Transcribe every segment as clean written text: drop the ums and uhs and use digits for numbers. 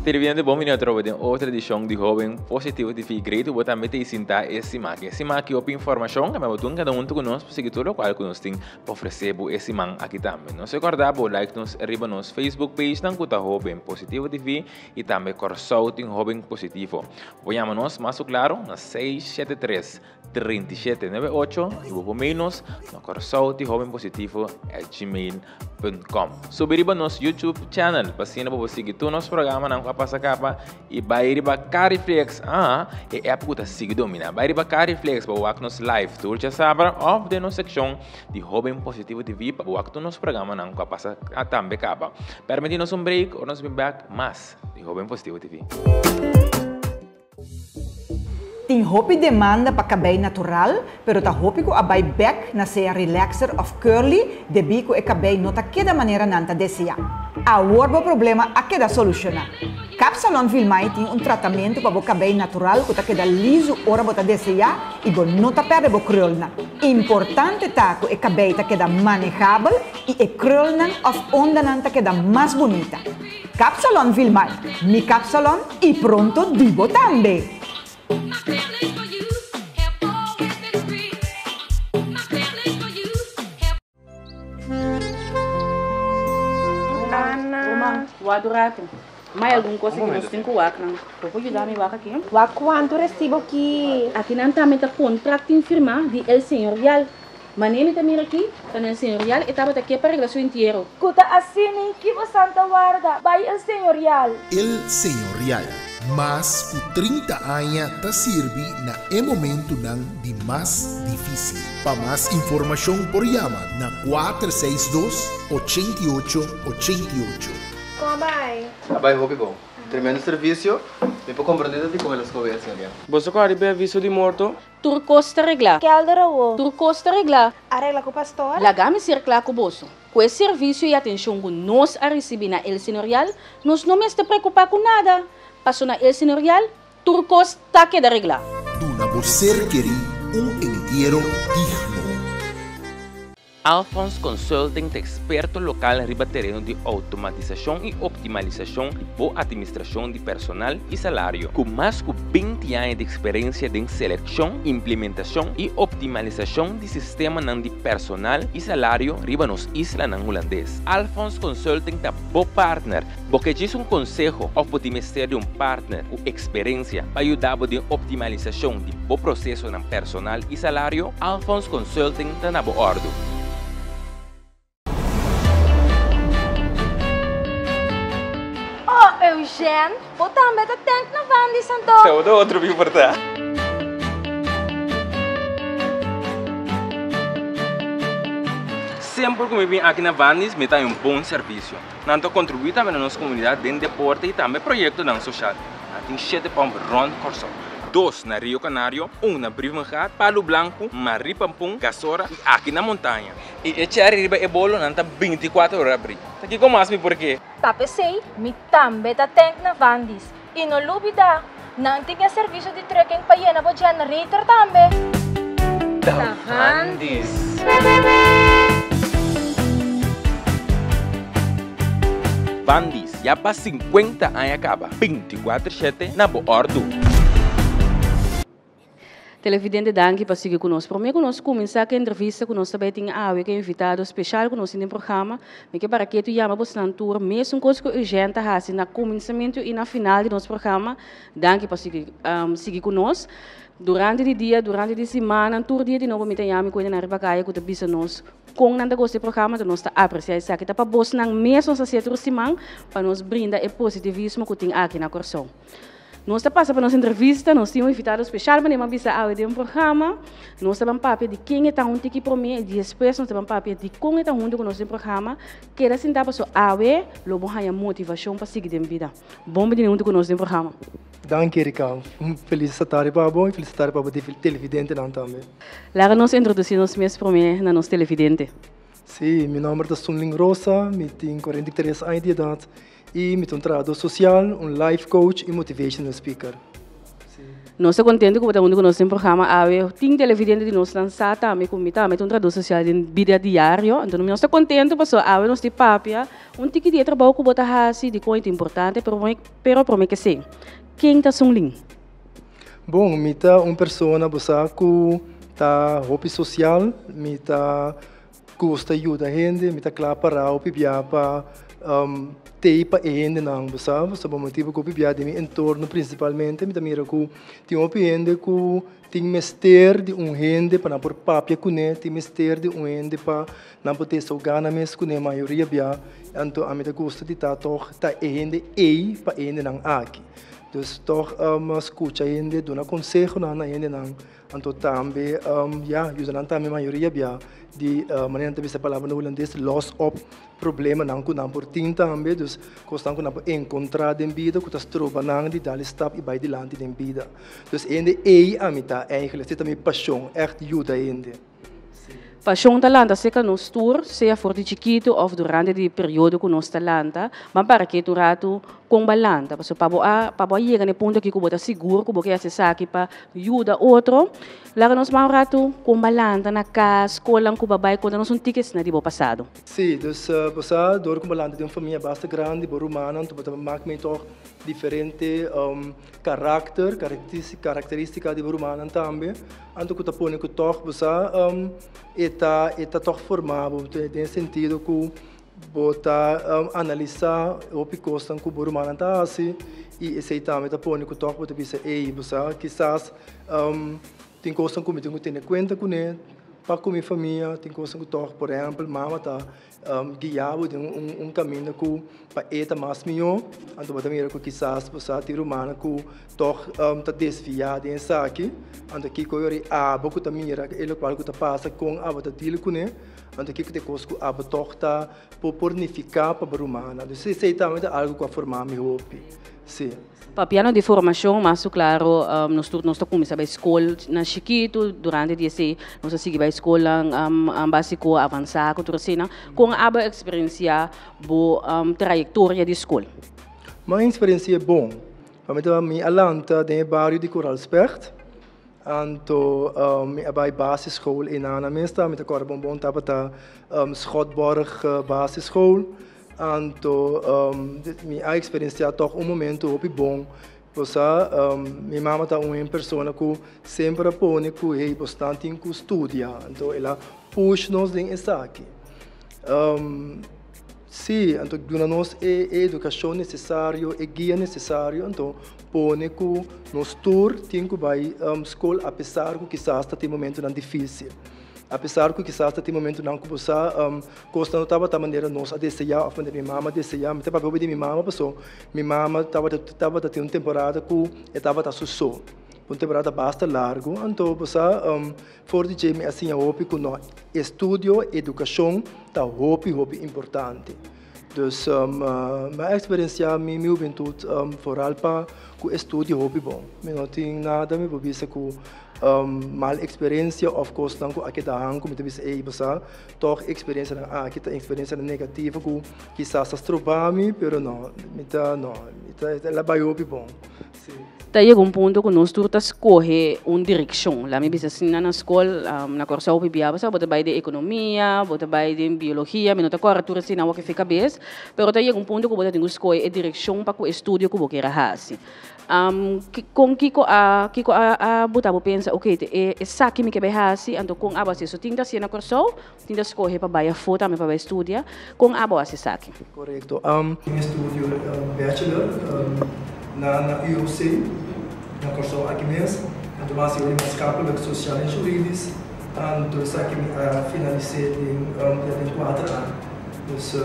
Televidente bon bini atrobe den otro edicion di Hoben Positivo TV. Great bo tambe ta sinta e siman aki. E siman aki hopi informacion, kamba bo tun kada hunto ku nos pa sigui tur lokual ku nos tin pa ofrece bo e siman aki tambe. No se korda bo like nos riba nos Facebook page nan ku ta Hoben Positivo TV i tambe Kòrsou tin Hoben Positivo. Bo yama nos mas ku klaro na 673 37 9 ocho i bo por mail nos na korsoutihobenpositivo@gmail.com. Subi riba nos YouTube channel pa asina bo por sigui tur nos programanan ku a pasa kaba i bai riba Cariflex, aha, e app ku ta sigui domina. Bai riba Cariflex pa bo wak nos live tur djasabra òf den nos sekshon di Hoben Positivo TV pa bo wak tur nos programanan ku a pasa tambe kaba. Permití nos un break ora nos bin bèk mas di Hoben Positivo TV. Tin hopi demanda pa kabei natural, pero ta hopi ku a bai bek na sea relaxer òf curly debí ku e kabei no ta keda manera nan ta deseá. Awor bo problema a keda solushoná. Kapsalon Vilmay tin un tratamentu pa bo kabei natural ku ta keda lizu ora bo ta deseá i bo no ta pèrdè bo krulnan. Importante ta ku e kabei ta keda manehabel i e krulnan òf ondanan ta keda mas bunita. Kapsalon Vilmar, mi kapsalon y pronto di bo tambe! Ana. Ruman, wak un ratu. Mai algun cosa ki nos tin ku wak nan. Bo por yuda mi wak aki? Wak kuantu resibo ki. Aki nan tambe ta kontrakt tin firmá di El Señorial. Manera mi ta mira aki, ta na El Señorial e tabata ke pa regla su entiero. Ku ta asina ki bo santa warda bai El Señorial. El Señorial, mas ku 30 aña ta sirbi na e momentunan di mas difísil. Pa mas informashon por yama na 462 88 88. Kon a bai? A bai hopi bon. Tremendo servisio. Mi por komprondé ta dikon el a skohe El Señorial. Boso ku a riba e aviso di morto? Tur kos ta reglá. Kelder awo. Tur kos ta reglá. A regla ku pastor. Laga mi ser kla ku boso. Ku e servisio i atenshon ku nos a risibí na El Señorial, nos no mester preokupá ku nada. Paso na El Señorial, tur kos ta keda reglá. Duna bo ser kerí un entiero digno. Alphonse Consulting ta eksperto lokal riba tereno di outomatisashon i optimalisashon di bo atministrashon di personal i salario. Ku mas ku binti aña di eksperensia den selekshon, implementashon i optimalisashon di sistemanan di personal i salario riba nos islanan hulandes. Alphonse Consulting ta bo partner. Bo ke djis un konseho òf bo tin mester di un partner ku eksperensia pa yuda bo den optimalisashon di bo prosesonan personal i salario? Alphonse Consulting ta na bo òrdu. Oh Eugène, bo tambe ta tènt na Vandy's anto? Todo otro mi por ta. Semper ku mi bin aki na Vandy's mi ta haña un bon servisio. Nan ta kontribuí tambe na nos komunidat den deporte i tambe proyektonan soshal. Nan tin shete pòmp rònt Kòrsou. Dos na Rio Canario, un na Brievengat, Palu Blanku, Marie Pampun, Gasora i aki na Montaña. I e cherry riba e bolo nan ta bintikuater ora abrí. Ta kiko mas mi por ke? Ta p'esei mi tambe ta tènt na Vandy's. I no lubidá, nan tin e servisio di trucking pa yena bo generator tambe. Ta Vandy's! Vandy's, ya pa sinkuenta aña kaba, bintikuater shete na bo òrdu. Televidente danki pa sigui ku nos. Promé ku nos kuminsá ku e entrevista ku nos ta bai tin awe ku e invitado speshal ku nos tin den programa, mi ke para ketu yama bosnan tur mesun kos ku Eugène ta hasi na kuminsamentu i na final di nos programa. Danki pa sigui sigui ku nos. Durante di dia, durante di simannan, tur dia di nobo mi ta yama mi ku hendenan riba kaya ku ta bisa nos kon nan ta gosta e programa, enton nos ta apresiá esaki. Ta pa bosnan mes nos ta hasié tur siman pa nos brinda e positivismo ku tin aki na Kòrsou. Nos ta pasa pa nos entrevista, nos tin un invitado special manera mi a bisa awe den programa. Nos ta ban papia di ken e ta un tiki prome y despues nos ta ban papia di con e ta hunto cu nos den programa. Keda sinta paso awe lo bo haya motivacion pa sigui den bida. Bon bini hunto cu nos den programa. Danki Erika, un felis tardi pa bo y felis tardi pa bo televidentenan tambe. Laga nos introduci nos mes prome na nos televidente. Si, mi nomber ta Sunlin Rosa, mi tin 43 aña di edad. Y mi ta un trahador social, un life coach y motivational speaker. Nos ta kontentu ku bo ta huntu ku nos den programa awe. Tin televidente di nos nan sa tambe ku mi tambe ta un trahadó sosial den bida diario. Anto nos ta kontentu pasobra awe nos tin papia un tiki di e trabou ku bo ta hasi, dikon e ta importante, pero pero promé kesei, ken ta Sunlin? Bon, mi ta un persona bo sa ku ta hopi sosial, mi ta Gusta yuda hende, mi ta kla pará hopi bia pa tei pa e hendenan, bo sa. Pasobra motibu ku hopi bia den mi entorno prinsipalmente mi ta mira ku tin hopi hende ku tin mester di un hende pa nan por papia kuné, tin mester di un hende pa nan por desahogá nan mes kuné mayoria bia. Anto ami ta gusta di ta tòg ta e hende ei pa e hendenan aki. Dus tòg skucha hende, duna konsehonan na hendenan. Anto tambe, ya, yuda nan tambe mayoria bia di manera nan ta bisa e palabra na hulandes los op problemanan ku nan por tin tambe, dus kosnan ku nan por enkontrá den bida ku ta stroba nan di dal e stap i bai dilanti den bida. Dus hende ei ami ta eigenlijk, esei ta mi pashon, ègt yuda hende. Pashon ta lanta serka nos tur, sea for di chikitu òf durante di periodo ku nos ta lanta. Ban para ketu un ratu kon bo a lanta, pasobra pa bo a pa bo a yega na e punto aki ku bo ta sigur ku bo ke hasi esaki pa yuda otro, laga nos ban un ratu kon bo a lanta na kas, skolnan ku bo a bai, konta nos un tiki asina di bo pasado. Sí, dus bo sa dor ku bo lanta den un famia basta grandi, bo rumannan, bo ta mak mee tòg diferente Karakter, karakteristika di bo rumannan tambe, anto ku ta pone ku tòg bo sa e ta e ta tòg forma bo den e sentido ku bo ta analisá hopi kosnan ku bo rumannan ta hasi i esei tambe ta pone ku tòg bo ta bisa ey bo sa kisas tin kosnan ku mi tin ku tene kuenta kuné pa ku mi famia, tin kosnan ku tòg por ehèmpel mama ta Guia bo den un kaminda ku pa e ta mas mihó, anto bo ta mira ku kisas bo sa tin rumannan ku tòg ta desviá den esaki, anto kiko yori abo ku ta mira e lokual ku ta pasa kon abo ta deal kuné, anto kiko ta e kos ku abo tòg ta por por nifiká pa bo rumannan. Dus esei tambe ta algu ku a forma mi hopi, sí. Papiando di formacion, mas su claro, nos tur nos ta cuminsa bay scol na chikitu, durante di esey nos a sigui bay scolnan basico, avansa cu tur asina. Con abo a experiencia bo trayectoria di scol? Mi experiencia e bon. Pa mi ta mi a lanta den e bario di Coral Specht, anto mi a bay basisschool eynan mes ta, mi ta corda bon bon tabata Schotborg basisschool. Anto mi a eksperensiá tòg un momentu hopi bon. Bo sa, mi mama ta un persona ku semper a pone ku hey bosnan tin ku studia. Anto el a push nos den esaki. Sí, anto duna nos e edukashon nesesario, e guia nesesario, anto pone ku nos tur tin ku bai skol apesar ku kisas ta tin momentunan difísil. Apesar ku kisas ta tin momentunan ku bo sa kosnan no tabata manera nos a deseá òf manera mi mama a deseá. Mi ta papia hopi di mi mama paso mi mama tabata tabata tin un temporada ku e tabata su so. Un temporada basta largu. Anto bo sa for di dje mi a siña hopi ku no estudio, edukashon ta hopi hopi importante. Dus mi a eksperensiá mi mi hubentut foral pa ku estudio hopi bon. Mi no tin nada mi por bisa ku mal eksperensia òf kosnan ku a keda han ku mi ta bisa ey bo sa tòg eksperensianan aki ta eksperensianan negativo ku kisas ta stroba mi pero no mi ta no mi ta el a bai hopi bon si. Ta yega un punto ku nos tur ta skohe un direkshon. Laat mi bisa asina na skol na Kòrsou hopi bia bo sa bo ta bai den ekonomia, bo ta bai den biologia, mi no ta kòrda tur asina awor ke fi kabes, pero ta yega un punto ku bo ta tin ku skohe e direkshon pa ku e studio ku bo kier a hasi. Kon kiko a kiko a a buta bo pensa ok te e esaki mi ke bai hasi anto kon abo hasi eso tin ta hasié na Kòrsou tin ta skohe pa bai afó tambe pa bai studia kon abo hasi esaki? Korekto. Mi estudio bachelor na na UOC na Kòrsou aki mes anto mi a hasi maatschappelijk, sociaal en juridisch anto esaki mi a finalisé den ya den kuater aña. Dus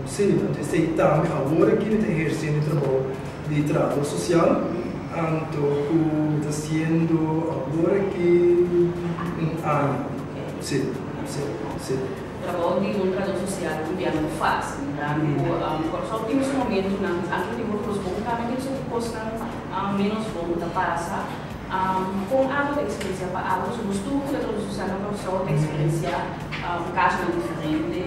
si anto esei tambe awor aki mi ta ehersé mi trabou. Di trabou sosial, anto ku mi ta siendo awor aki un aña. Si, si, si. Trabou di un trabou sosial un bia no ta fásil. Mirando ku Kòrsou tin su momentunan, anto tin hopi kos bon, tambe tin su kosnan ménos bon ku ta pasa. Kon abo ta eksperensiá pa abo? Pasobra nos tur ku ta trabou sosial na Kòrsou ta eksperensiá kasonan diferente,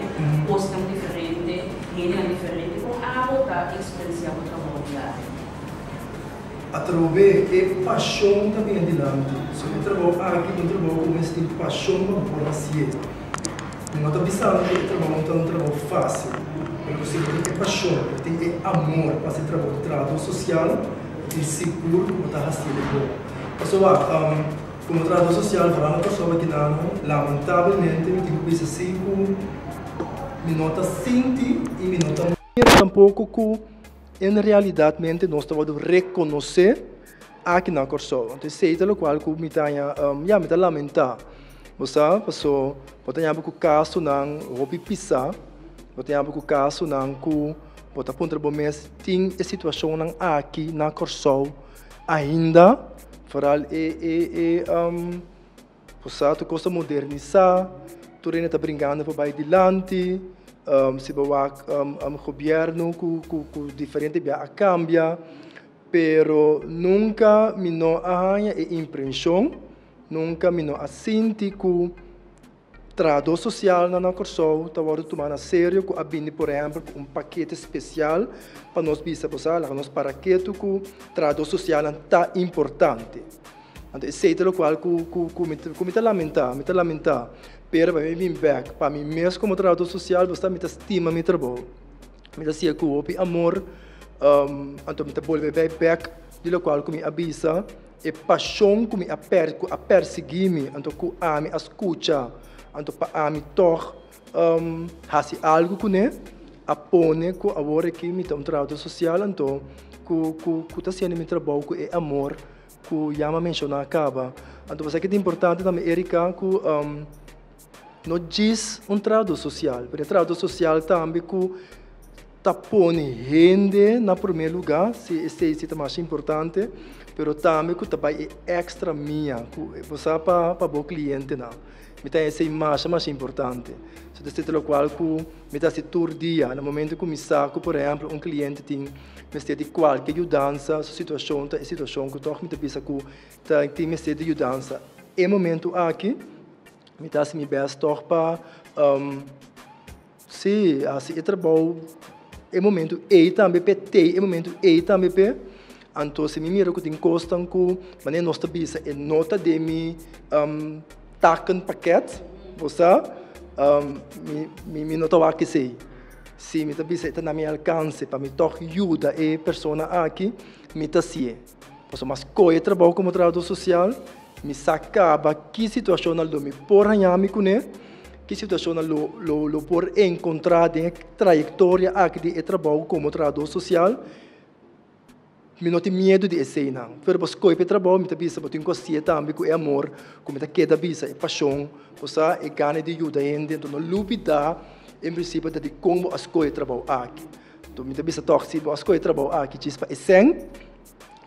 kosnan diferente, hendenan diferente. Kon abo ta eksperensiá bo trabou diario? Atrobe e pashon ta bini dilanti. So e trabou aki ta un trabou ku mester tin pashon pa bo por hasié. Mi no ta bisando ku e trabou no ta un trabou fásil, pero ku si bo tin e pashon, bo tin e amor pa hasi e trabou di trahadó sosial, bo tin sigur ku bo ta hasié di bon. Pasobra komo trahadó sosial foral na Kòrsou aki nan, lamentabelmente mi tin ku bisa si ku mi no ta sinti i mi no ta mira tampoko ku En realidatmente nos ta wòrdu rekonosé aki na Kòrsou. Anto esei ta lokual ku mi ta haña, ya, mi ta lamentá. Bo sa, paso bo ta haña bo ku kasonan hopi pisá, bo ta haña bo ku kasonan ku bo ta puntra bo mes tin e situashonnan aki na Kòrsou ainda, foral e e e Bo sa tur kos ta modernisá, tur hende ta bringando pa bai dilanti, si bo wak gobièrnu ku diferente bia a kambia, pero nunka mi no a haña e imprenshon, nunka mi no a sinti ku trahadó sosialnan na Kòrsou ta wòrdu tumá na serio ku a bini por ehèmpel ku un pakete spesial pa nos bisa bo sa laga nos para ketu ku trahadó sosialnan ta importante. Anto esei ta lokual ku ku ku mi ku mi ta lamentá, mi ta lamentá. Pero pa mi bin bèk, pa mi mes komo trabadó sosial bo sa mi ta stima mi trabou. Mi ta hasié ku hopi amor, anto mi ta bolbe bai bèk di lokual ku mi a bisa, e pashon ku mi a per ku a persiguí mi, anto ku ami a skucha, anto pa ami tòg hasi algu kuné, a pone ku awor aki mi ta un trabadó sosial anto ku ku ku ta hasiendo mi trabou ku e amor ku ya m'a menshoná kaba. Anto pasá ke ta importante tambe Erika ku no djis un trahadó sosial, pero e trahadó sosial tambe ku ta pone hende na promé lugá, si esei si ta masha importante, pero tambe ku ta bai e èkstra mia ku bo sa pa bo klientenan. Mi ta esei masha masha importante. So ta esei lokual ku mi ta hasi tur dia na momento ku mi sa ku por ehèmpel un kliente tin mester di kualke yudansa, su situashon ta e situashon ku tòg mi ta bisa ku ta tin mester di yudansa. E momentu aki mi ta hasi mi bèst tòg pa si hasi e trabou e momentu ei tambe p'e tei e momentu ei tambe p'e. Anto si mi mira ku tin kosnan ku manera nos ta bisa e no ta den mi takenpakket, bo sa, mi mi no ta wak esei. Si mi ta bisa e ta na mi alkanse pa mi tòg yuda e persona aki, mi ta hasié. Pasobra mas kohe e trabou komo trabadó sosial, mi sa kaba ki situashonnan lo mi por haña mi kuné, ki situashonnan lo lo lo por enkontrá den e trayektoria aki di e trabou komo trabadó sosial. Mi no tin miedu di eseinan. Pero bo skohe pa e trabou, mi ta bisa bo tin ku hasié tambe ku e amor ku mi ta keda bisa, e pashon, bo sa, e gana di yuda hende. Anto no lubidá en prinsipio ta dikon bo a skohe e trabou aki. Anto mi ta bisa tòg si bo a skohe e trabou aki djis pa e sèn,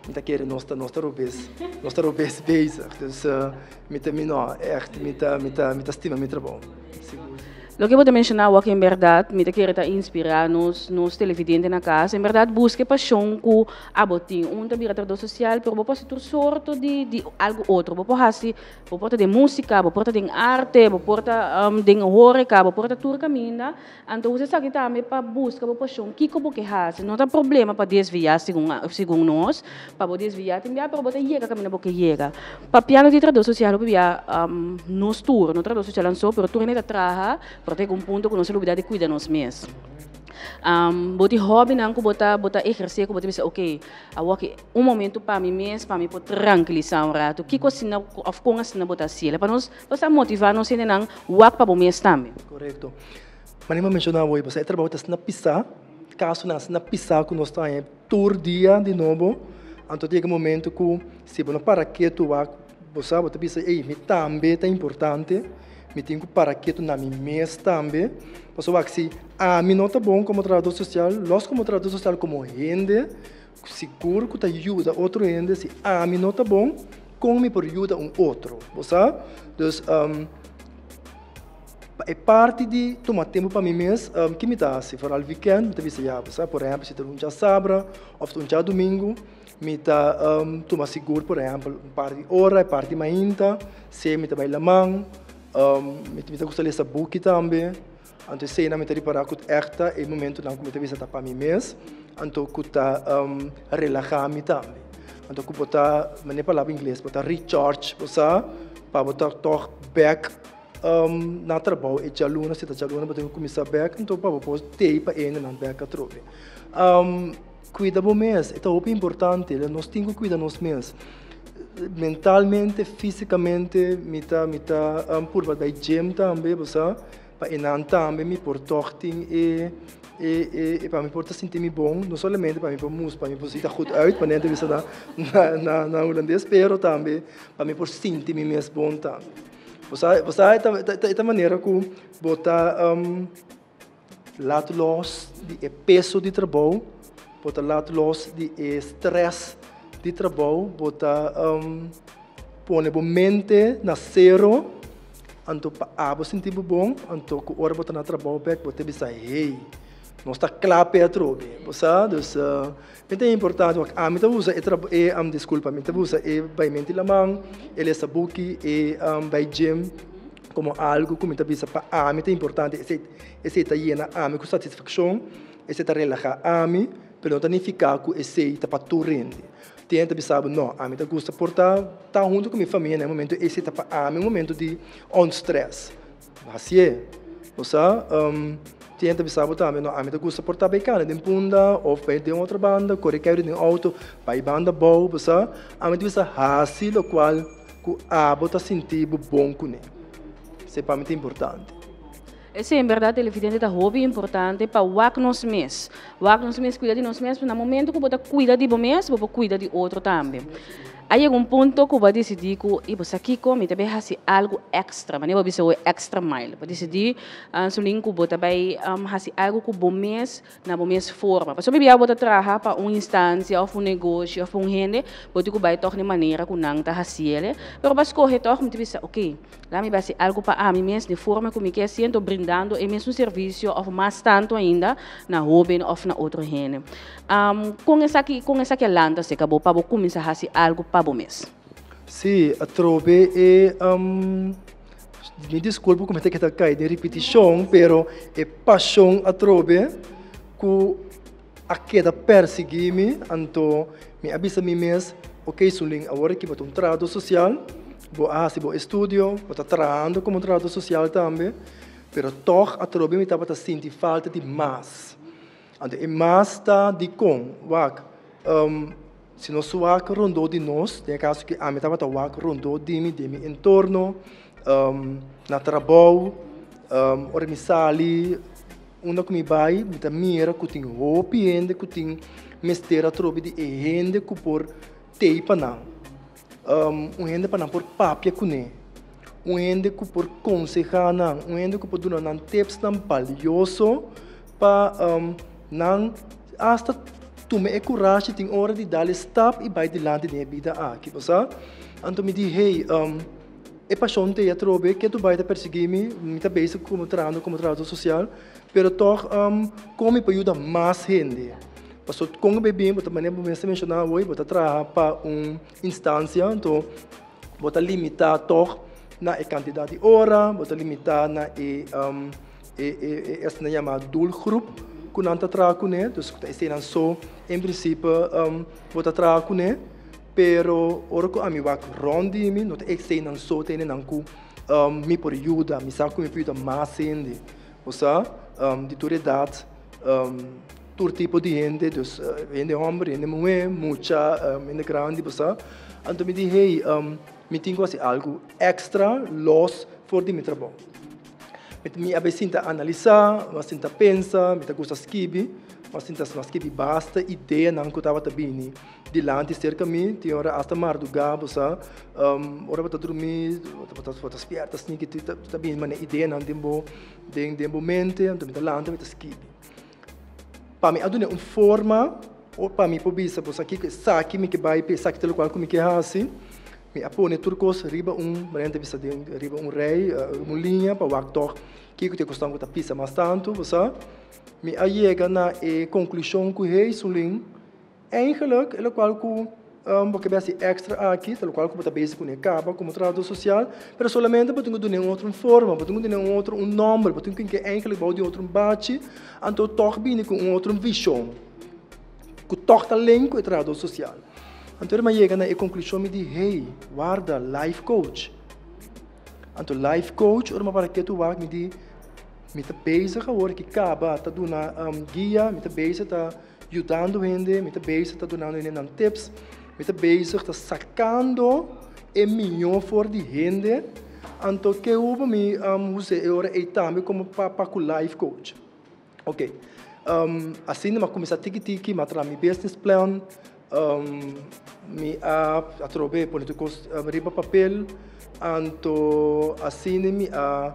mi ta kere nos ta nos ta robes, nos ta robes bezig. Dus mi ta mi no, ègt mi ta mi ta mi ta stima mi trabou, sigur. Loke bo ta menshoná awor en bèrdat mi ta kere ta inspirá nos nos televidente na kas. En bèrdat buska e pashon ku abo tin. Un ta bira trabadó sosial pero bo por hasi tur sorto di di algu otro. Bo por hasi, bo por ta den músika, bo por ta den arte, bo por ta den hóreka, bo por ta tur kaminda. Anto usa esaki tambe pa buska bo pashon. Kiko bo ke hasi? No ta problema pa desviá segun segun nos, pa bo desviá tin bia pero bo ta yega kaminda bo ke yega. Papiando di trabadó sosial hopi bia nos tur, no trabadó sosial anso, pero tur hende ta traha, pero ta yega un punto ku nos a lubidá di kuida nos mes. Bo tin hòbinan ku bo ta bo ta ehersé ku bo ta bisa oke, awor ki un momentu pa mi mes, pa mi por trankilisá un ratu. Kiko asina òf kon asina bo ta hasiel? Pa nos pa sa motivá nos hendenan wak pa bo mes tambe. Korekto. Manera mi a menshoná awor, pasobra e trabou ta asina pisá, kasonan asina pisá ku nos ta haña. Tur dia di nobo, anto ta yega momento ku si bo no para ketu wak, bo sa bo ta bisa ey mi tambe ta importante, mi tin ku para ketu na mi mes tambe, pasobra wak si ami no ta bon komo trabador sosial, los komo trabador sosial komo hende sigur ku ta yuda otro hende, si ami no ta bon kon mi por yuda un otro, bo sa? Dus. Pa e parti di tuma tempu pa mi mes, ki mi ta hasi? Foral weekend mi ta bisa ya, bo sa, por ehempel si ta un djasabra òf ta un djadumingu, mi ta tuma sigur por ehempel un par di ora, e parti mainta, sea mi ta bai laman, mi ta gusta lesa buki tambe, anto eseinan mi ta ripará ku ègt ta e momentunan ku mi ta bisa ta pa mi mes, anto ku ta relahá mi tambe. Anto ku bo ta, manera palabra ingles, bo ta recharge, bo sa, pa bo ta tòg bèk na trabou e djaluna, si ta djaluna bo tin ku kuminsá bèk, anto pa bo por tei pa e hendenan bèk atrobe. Kuida bo mes, e ta hopi importante, nos tin ku kuida nos mes. Mentalmente, físikamente, mi ta mi ta purba bai gym tambe, bo sa, pa enan tambe mi por tòg tin e e e pa mi por ta sinti mi bon, no solamente pa mi por mus, pa mi por ziet er goed uit, manera ta bisa na na na hulandes, pero tambe pa mi por sinti mi mes bon tambe. Bo sa bo sa e ta e ta manera ku bo ta laat los di e peso di trabou, bo ta laat los di e stress di trabou, bo ta pone bo mente na sero. Anto pa abo sinti bo bon, anto ku ora bo ta na trabou bek bo ta bisa hey, nos ta kla p'e atrobe, bo sa? Dus mi ta importante wak ami ta usa e trabou e diskulpa mi ta usa e baimenti laman, e lesa buki, e bai gym komo algu ku mi ta bisa pa ami ta importante, esei esei ta yena ami ku satisfakshon, esei ta relaha ami, pero no ta nifiká ku esei ta pa tur hende. Tin ta bisa bo, no, ami ta gusta por ta ta hunto ku mi famia na e momento esei ta pa ami un momento di ontstress. Hasié. Bo sa, tin ta bisa bo tambe, no, ami ta gusta por ta bai kana den Punda òf bai den otro banda, kore keiru den outo, bai banda bou, bo sa. Ami ta bisa hasi lokual ku abo ta sinti bo bon kuné. Esei pa mi ta importante. Esei en berdad televidente ta hopi importante pa wak nos mes. Wak nos mes, cuida di nos mes, na momento cu bo ta cuida di bo mes, bo por cuida di otro tambe. A yega un punto cu bo a dicidi cu, y bo sa kico, mi ta bay haci algo extra, manera bo bisa hoy extra mile. Bo a dicidi, Ansulin, cu bo ta bay haci algo cu bo mes, na bo mes forma. Pasobra bia bo ta traha pa un instancia of un negoshi of pa un hende, bo tin cu bay tog na e manera cu nan ta haciele. Pero bo a scoge tog, mi ta bisa, ok, Laat mi basi algo pa ami mes di forma ku mi ke siento brindando e mesun servisio òf mas tantu ainda na hóben òf na otro hende. Kon esaki kon esaki a lanta serka bo pa bo kuminsá hasi algo pa bo mes? Sí, atrobe e mi diskulpa ku mi ta keda kai den ripitishon, pero e pashon atrobe ku a keda persiguí mi, anto mi a bisa mi mes, ok Sulin, awor aki bo ta un trahadó sosial, bo a hasi bo estudio, bo ta trahando komo un trahadó sosial tambe, pero tòg atrobe mi tabata sinti falta di mas. Anto e mas ta dikon? Wak, si nos wak rondó di nos, den e kaso ku ami tabata wak rondó di mi, den mi entorno, na trabou, ora mi sali, Unda ku mi bai, mi ta mira ku tin hopi hende ku tin mester atrobe di e hende ku por tei pa nan. Un hende pa nan por papia kuné, un hende ku por konsehá nan, un hende ku por duna nan tipsnan balioso pa nan asta tuma e kurashi tin ora di dal e stap i bai dilanti den e bida aki, bo sa. Anto mi di, hey. E pashon t'ei atrobe, ke tu bai ta persiguí mi, mi ta bezig komo trahando komo trahador sosial, pero tòg kon mi por yuda mas hende. Pasobra kon bo bin, bo ta manera bo mes a menshoná awor, bo ta traha pa un instansia, anto bo ta limitá tòg na e kantidat di ora, bo ta limitá na e e esnan yamá doelgroep ku nan ta traha kuné, dus ta eseinan so en prinsipe bo ta traha kuné. Pero ora ku ami wak rònt di mi, no ta eseinan so ta hendenan ku mi por yuda. Mi sa ku mi por yuda mas hende. Bo sa, di tur edat, tur tipo di hende, dus hende hòmber, hende muhé, mucha, hende grandi, bo sa. Anto mi di, hey, mi tin ku hasi algu èkstra lòs for di mi trabou. Mi a bai sinta analisá, mi a sinta pensa, mi ta gusta skibi, mi a sinta skibi basta ideanan ku tabata bini. Dilanti serka mi, tin ora asta mardugá, bo sa, ora bo ta drumí, bo ta bo ta spierta sneaky, ta ta bini manera ideanan den bo den den bo mente, anto mi ta lanta mi ta skibi. Pa mi a duna un forma o pa mi por bisa bo sa kiko esaki mi ke bai p'e, esaki ta lokual ku mi ke hasi, mi a pone tur kos riba un manera ta bisa den riba un rei, un liña pa wak tòg kiko ta e kosnan ku ta pisa mas tantu, bo sa. Mi a yega na e konklushon ku hey Sulin, Eigenlijk, e lokual ku bo ke hasi èkstra aki ta lokual ku bo ta bezig kuné kaba komo trabahadó sosial, pero solamente bo tin ku dun'é un otro forma, bo tin ku dun'é un otro un nòmber, bo tin ku hink'é eigenlijk bou di otro bachi, anto tòg bini ku un otro vishon ku tòg ta link ku e trabahadó sosial. Anto ora mi a yega na e konklushon mi di, hey, warda, life coach. Anto life coach, ora mi a para ketu wak mi di, mi ta bezig awor ki kaba ta duna guia, mi ta bezig ta yudando hende, mi ta bezig ta dunando hende nan tips, mi ta bezig ta sakando e mihó for di hende. Anto ke hubo mi usa e ora ei tambe komo pa ku life coach. Ok, asina mi a kuminsá tiki tiki, mi a traha mi business plan, mi a atrobe pone tur kos riba papel, anto asina mi a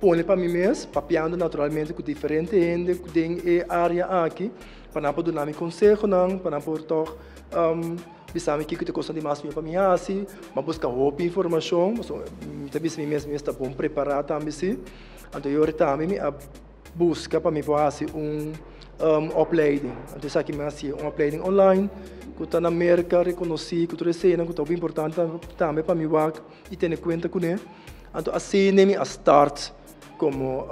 pone pa mi mes, papiando naturalmente ku diferente hende den e área aki, pa nan por duna mi konsehonan, pa nan por tòg bisa mi kiko ta e kosnan di mas mihó pa mi hasi. Mi a buska hopi informashon, pasobra mi ta bisa mi mes, mi mester ta bon prepará tambe si. Anto e ora tambe mi a buska pa mi por hasi un opleiding. Anto esaki mi a hasi un opleiding online ku ta na Merka rekonosí ku tur eseinan ku ta hopi importante tambe pa mi wak i tene kuenta kuné. Anto asina mi a start komo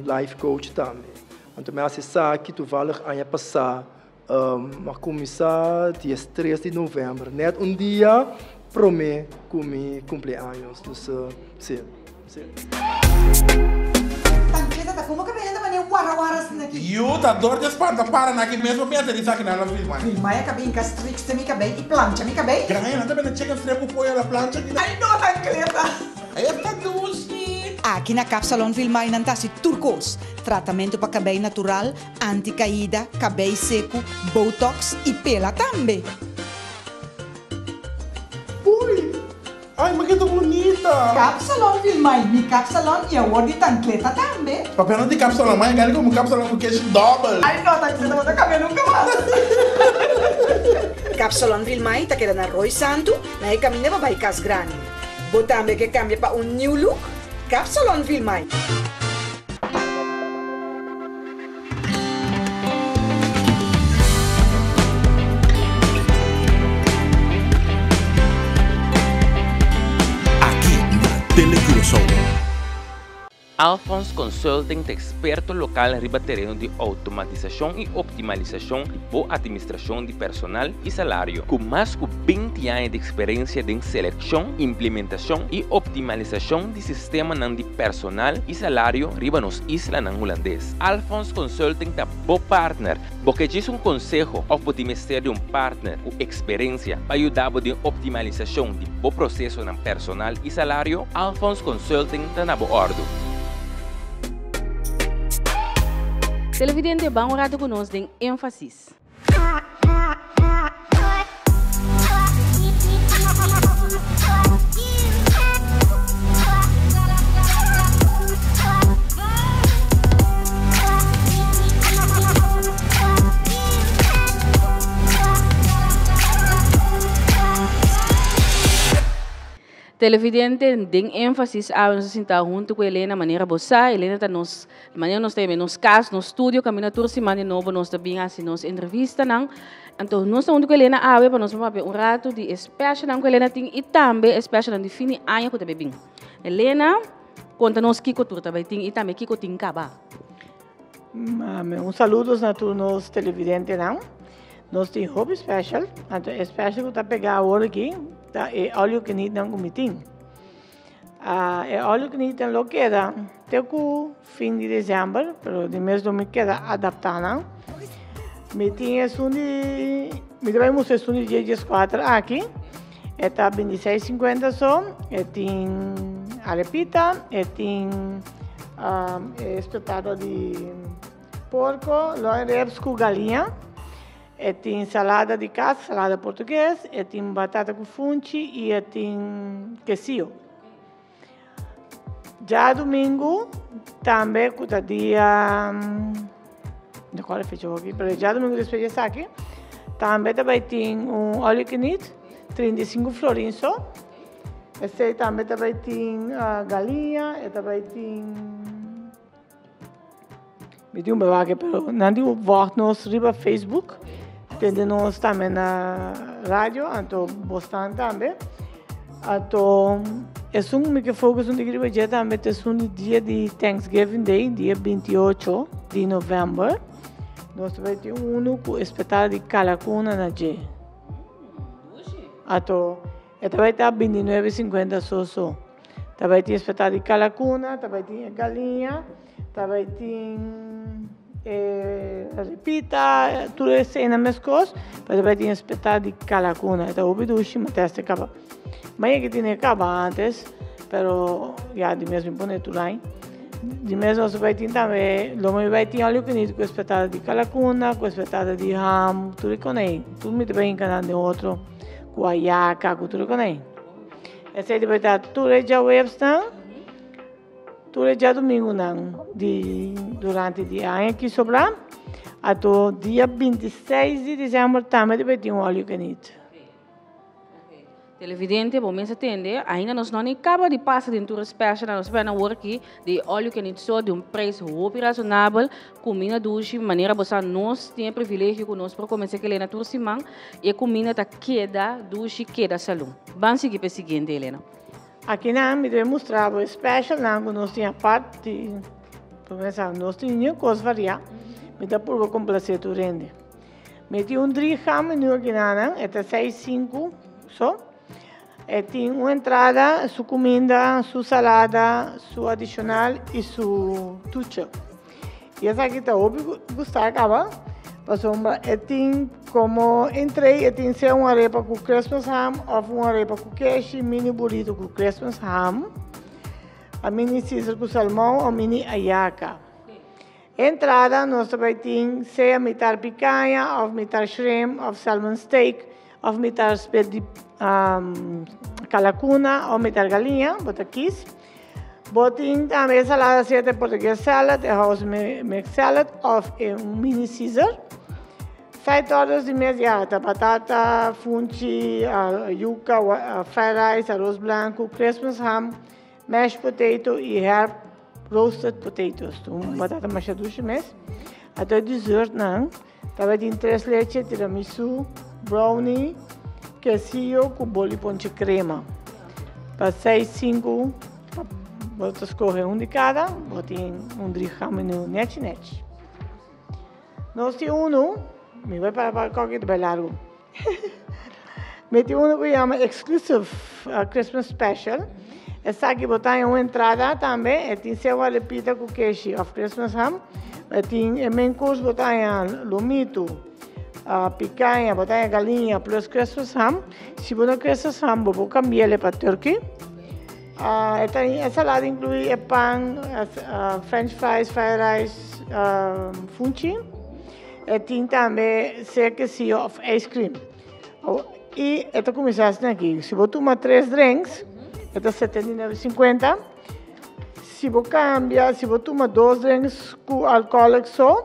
life coach tambe. Anto mi a hasi esaki toevallig aña pasá. Mi a kuminsá dies tres di novèmber, nèt un dia promé ku mi kumpleaños. Dus, sí, sí. Tancheta ta como ke bende mane wara wara asina aki? Yu ta dor di spanta para na aki mes bo mester di saki nan la filma. Filma e kabei inka strikste mi kabei i plancha mi kabei. Graña nan ta bende chicken strip ku pollo a la plancha aki. Ay no Tankleta. Esta dushi. Aki na Kapsalon Vilmay nan ta hasi tur kos, tratamentu pa kabei natural, Anti caida, cabey secu, botox y pela tambe. Uy! Ay, ma ke ta bunita! Kapsalon Vilmay, mi kapsalon y awor di Tankleta tambe. Papia no di kapsalon, ma e gani komo kapsalon ku keshi dobel. Ay no, Tankleta bo ta kambia nunka mas. Kapsalon Vilmay ta keda na Rooi Santu, na e kaminda pa bai Kas Grandi. Bo tambe ke kambia pa un new look? Kapsalon Vilmay. Aki na Tele Curaçao. Alphonse Consulting ta eksperto lokal riba tereno di outomatisashon i optimalisashon di bo atministrashon di personal i salario. Ku mas ku binti aña di eksperensia den selekshon, implementashon i optimalisashon di sistemanan di personal i salario riba nos islanan hulandes. Alphonse Consulting ta bo partner. Bo ke djis un konseho òf bo tin mester di un partner ku eksperensia pa yuda bo den optimalisashon di bo prosesonan personal i salario? Alphonse Consulting ta na bo òrdu. Televidente, ban un ratu ku nos den Énfasis. Televidente, den énfasis awe nos a sinta huntu ku Elena manera bo sa. Elena ta nos, manera nos ta yama nos kas, nos studio, kaminda tur siman di nobo nos ta bin hasi nos entrevistanan. Anto nos ta huntu ku Elena awe pa nos por papia un ratu di e specialnan ku Elena tin i tambe e specialnan di fin di aña ku ta bai bin. Elena, konta nos kiko tur ta bai tin i tambe kiko tin kaba. Un saludos na tur nos televidentenan. Nos tin hopi special, anto e special ku ta pega awor aki ta e all you can eat nan ku mi tin. E all you can eat nan lo keda te ku fin di december, pero di mes lo mi keda adapta nan. Mi tin esun di, mi ta bai mustra esun di dies dieskuater aki, e ta bintiseis sinkuenta so, e tin arepita, e tin e estotado di Porco, loin ribs cu galiña, e tin salada di cas, salada portugues, e tin batata cu funchi y e tin quesillo. Djadumingu tambe cu ta dia, no cual e fecha hopi, pero djadumingu despues di esaki, tambe ta bay tin un all you can eat, 35 florin so. Esey tambe ta bay tin galiña, e ta bay tin. Mi tin un bewake pero nan tin volg nos riba Facebook, tende nos tambe na radio, anto bosnan tambe. Anto esun mi ke focus un tiki riba dje tambe ta esun di dia di Thanksgiving Day, dia 28 di november. Nos ta bai tin unu ku espetal di kalakuna na dje. Ato e ta bai ta 29,50 so so. Ta bai tin espetá di kalakuna, ta bai tin e galiña, ta bai tin e repita, tur esei meskos, pero ta bai tin espetá di kalakuna. E ta hopi dushi, mi a tèst e kaba. Maña ki tene kaba antes, pero ya di mes mi pone tur ai. Di mes nos bai tin tambe, lo mi bai tin all you can eat ku espetada di kalakuna, ku espetada di ham, tur e konei. Tur mi ta bai hinka nan den otro, ku ayaka, ku tur e konei. Esei ta bai ta tur e djaweps-nan, tur e djadumingunan di durante di aña ki sobra. Ato dia 26 di december tambe ta bai tin un all you can eat. Televidente, bo mes a tende, ainda nos no ni kaba di pasa den tur e special, nos ta awor aki di all you can eat so di un prijs hopi rasonabel, kuminda dushi, manera bo sa nos tin e privilegio ku nos por kuminsá ku Elena tur siman, e kuminda ta keda dushi, keda salú. Ban sigui pa e siguiente, Elena. Aki nan mi debe mustra bo e special nan ku nos tin apart di, por nos tin niun kos variá, mi ta purba komplasé tur hende. Mi tin un drie gang menu aki nan, e ta seis sinku so. E tin un entrada, su kuminda, su salada, su adishonal i su tucho. I esaki ta hopi gustá kaba, pasobra e tin komo entree e tin sea un arepa ku Christmas ham òf un arepa ku keshi, mini burrito ku Christmas ham, a mini Caesar ku salmon òf mini ayaka. Entrada nos ta bai tin sea mitar picaña of mitar shrimp of salmon steak of mitar spit di calacuna of mitar galiña, bo ta kies. Bo tin tambe e salada sea ta e portugues salad, e house made salad of e un mini caesar. Side orders di mes ya ta batata, funchi, yuca, fried rice, aros blanco, christmas ham, Mashed potato y herb roasted potatoes. Un batata masha dushi mes. Ato e dessert nan tabatin tres leche, tiramisu, brownie, quesillo cu boli ponche crema. Pa seis sinku bo ta scoge un di cada, bo tin un drie gang menu nechi nechi. Nos tin unu, mi bai para pa koki ta bai largu. Mi tin unu ku yama Exclusive Christmas Special. Esaki bo ta haña un entrada tambe. E tin sea warepita ku keshi òf Christmas ham. E tin e main course bo ta haña lomitu, pikaña, bo ta haña galiña plus Christmas ham. Si bo no Christmas ham bo por kambi'el pa turkey. E ta e salada inkluí e pan, french fries, fried rice, funchi. E tin tambe sea quesillo of ice cream. Y e ta cuminsa asina aki. Si bo tuma tres drinks, e ta 79,50. Si bo cambia, si bo tuma dos drinks cu alcoholic so,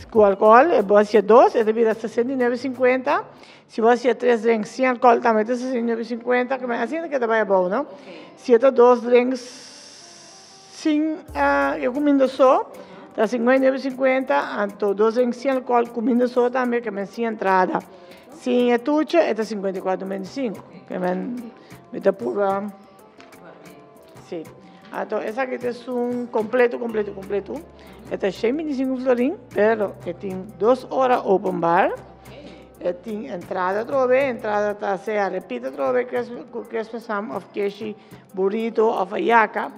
cu alcohol, e bo hacia dos, e ta bira 69,50. Si bo hacia tres drinks sin alcohol tambe ta 69,50. Asina ke ta bay abou, no? Si e ta dos drinks Sin e kuminda so ta 59,50, anto dos den sin alcohol kuminda so tambe ke men sin entrada. Sin e tuche e ta 54,25. Ke men mi ta purba. Si. Anto esaki ta esun completo completo completo. E ta 125 florin, pero e tin dos ora open bar. E tin entrada atrobe, entrada ta sea repita atrobe ku Christmas ham of keshi burrito of ayaka.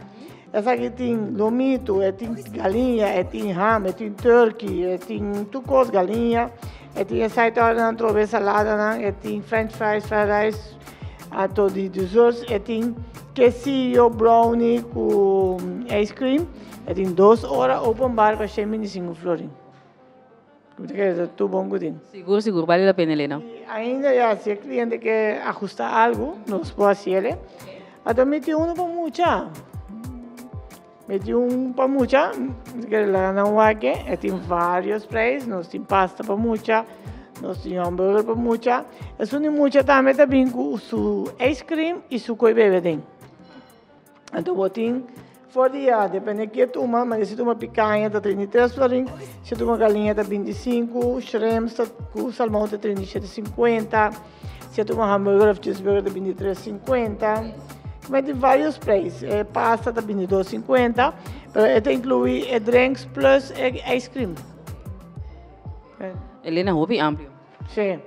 Esaki tin lomito, e tin galiña, e tin ham, e tin turkey, e tin tur kos galiña. E tin e side ordernan atrobe, saladanan, e tin french fries, fried rice, anto di desserts e tin quesillo, brownie ku ice cream. E tin dos ora open bar pa 125 florin. Mi ta kere ta tur bon ku tin. Sigur sigur bale la pena Elena. I ainda ya si e kliente ke ahusta algu nos por hasiel. Anto mi tin unu pa mucha. Mi tin un pa mucha mi ta kere laga nan wak e tin varios prijs nos tin pasta pa mucha nos tin hamburger pa mucha. Esun di mucha tambe ta bin ku su ice cream i su koi bebe aden. Anto bo tin for di ya, depende ke tuma, ma si tuma picaña ta 33 florin, si tuma galiña ta 25, shrimps ta ku salmon ta 37,50, si tuma hamburger of cheeseburger ta 23,50. Ma tin varios prijs. E pasta ta 22,50, pero e ta inclui e drinks plus e ice cream. Elena, hopi amplio. Sí.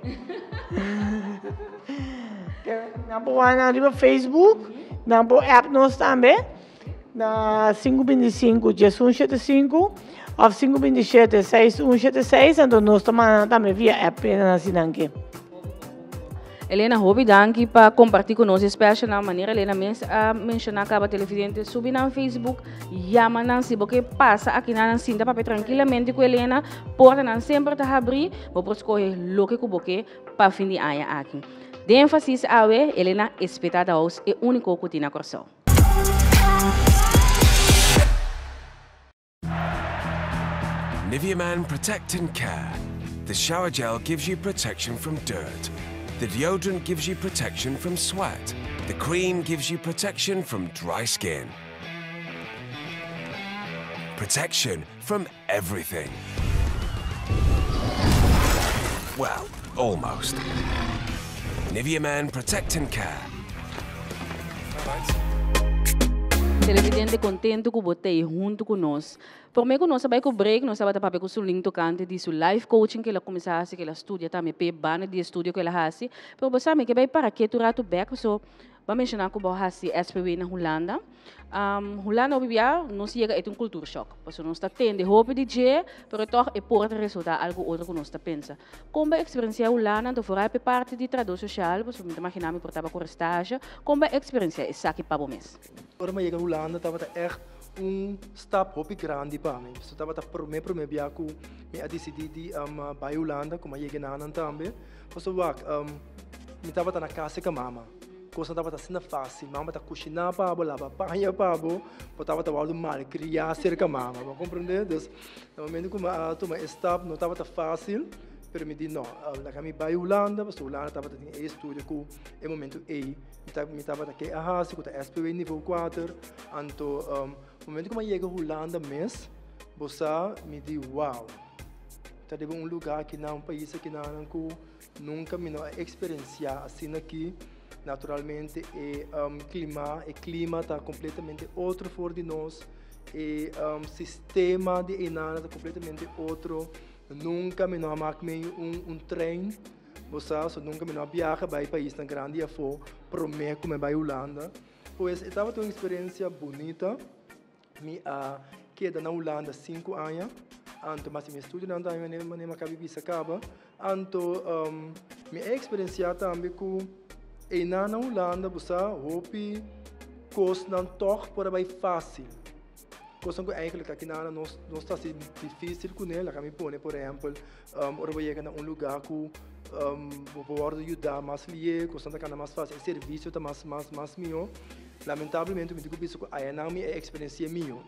Nan por wak nan riba Facebook, nan por app nos tambe na 525 1175 of 527 6176, anto nos ta manda nan tambe via app pa nan si nan ke. Elena, hopi danki pa comparti cu nos e special nan. Manera Elena mes a menciona caba, televidente, subi nan Facebook, yama nan si bo ke pasa aki nan, nan sinta papia tranquilamente cu Elena. Porta nan semper ta habri, bo por scoge loke cu bo ke pa fin di aña aki. Den Enfasis awe, Elena Espeta Daus, e unico cu tin na Corsou. Nivea Man Protect and Care. The shower gel gives you protection from dirt. The deodorant gives you protection from sweat. The cream gives you protection from dry skin. Protection from everything. Well, almost. Nivea Man Protect and Care. Televidente, contento cu bo t'ey hunto cu nos. Prome cu nos a bay cu break, nos tabata papia cu Sulin tocante di su life coaching cu el a cuminsa haci, cu el a studia tambe p'e banda di estudio cu el a haci. Pero bo sa, mi ke bay para ketu rato bek, paso bo a menciona cu bo a haci SPW na Hulanda. Hulanda hopi bia nos yega e ta un cultuur shock, pasobra nos ta tende hopi di dje, pero toch e por ta resulta algo otro cu nos ta pensa. Con bo a experiencia Hulanda, anto vooral p'e parti di trahador social, pasobra mi ta imagina mi por taba cu stage, con bo a experiencia esaki pa bo mes? Ora mi a yega Hulanda tabata echt un stap hopi grandi pa mi. So tabata prome prome bia cu mi a dicidi di bay Hulanda, cu mi a yega enanan tambe. Pasobra wak, mi tabata na casa cu mama. Kosnan tabata asina fásil. Mama ta kushiná pa bo, laba paña pa bo. Bo tabata wòrdu malkriá serka mama. Bo a komprendé? Dus, na momentu ku mi a tuma e stap, no tabata fásil, pero mi di no, laga mi bai Hulanda, pasobra Hulanda tabata tin e estudio ku e momentu ei mi tabata ke a hasi, ku ta SPW nivo kuater. Anto, momentu ku mi a yega Hulanda mes, bo sa, mi di wow, ta riba un lugá akinan, un pais akinan ku Nunca mi no a experiencia asina aki. Naturalmente e clima, e clima ta completamente otro for di nos. E sistema di einan ta completamente otro. Nunca mi no a mak mee un trein, bo sa, so nunca mi no a biaha bai paisnan grandi afo prome cu mi a bai Hulanda. Pues e tabata un experiencia bunita. Mi a keda na Hulanda 5 aña, anto mas mi estudionan tambe manera mi a kaba bisa kaba. Anto mi a eksperensiá tambe ku einan na Hulanda bo sa hopi kosnan tòg por a bai fásil. Kosnan ku eigentlik akinan nos nos ta hasi difísil kuné. Laga mi pone por ehèmpel ora bo yega na un lugá ku bo por wòrdu yudá mas lié, kosnan ta kana mas fásil, e servisio ta mas mas mas mihó. Lamentablemente mi tin ku bisa ku ayanan mi e eksperensi'é mihó.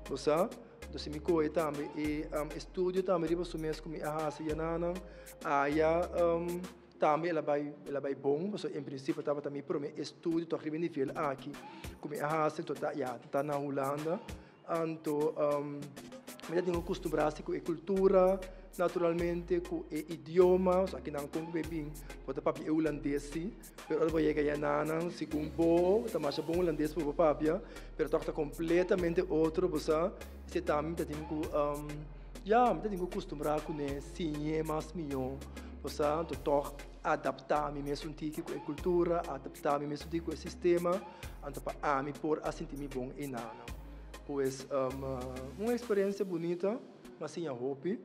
Bo sa? Entonces mi kohe tambe e estudio tambe riba su mes ku mi a hasi yananan. Aya tambe el a bai el a bai bon, pasobra en prinsipio tabata mi promé estudio tòg riba e nivel aki ku mi a hasi, enton ta ya ta na Hulanda. Anto mi ta tin ku kustumbrá si ku e kultura naturalmente, ku e idioma, so akinan kon ku bo e bin bo ta papia e hulandes si, pero ora bo yega yananan segun bo ta masha bon hulandes pa bo papia, pero tòg ta kompletamente otro, bo sa. Esei tambe mi ta tin ku ya mi ta tin ku kustumbrá kuné, siñ'é mas mihó, bo sa. Anto tòg adaptá mi mes un tiki ku e kultura, adaptá mi mes un tiki ku e sistema. Anto pa ami por a sinti mi bon enanan. Pues un experiencia bunita, m'a siña hopi,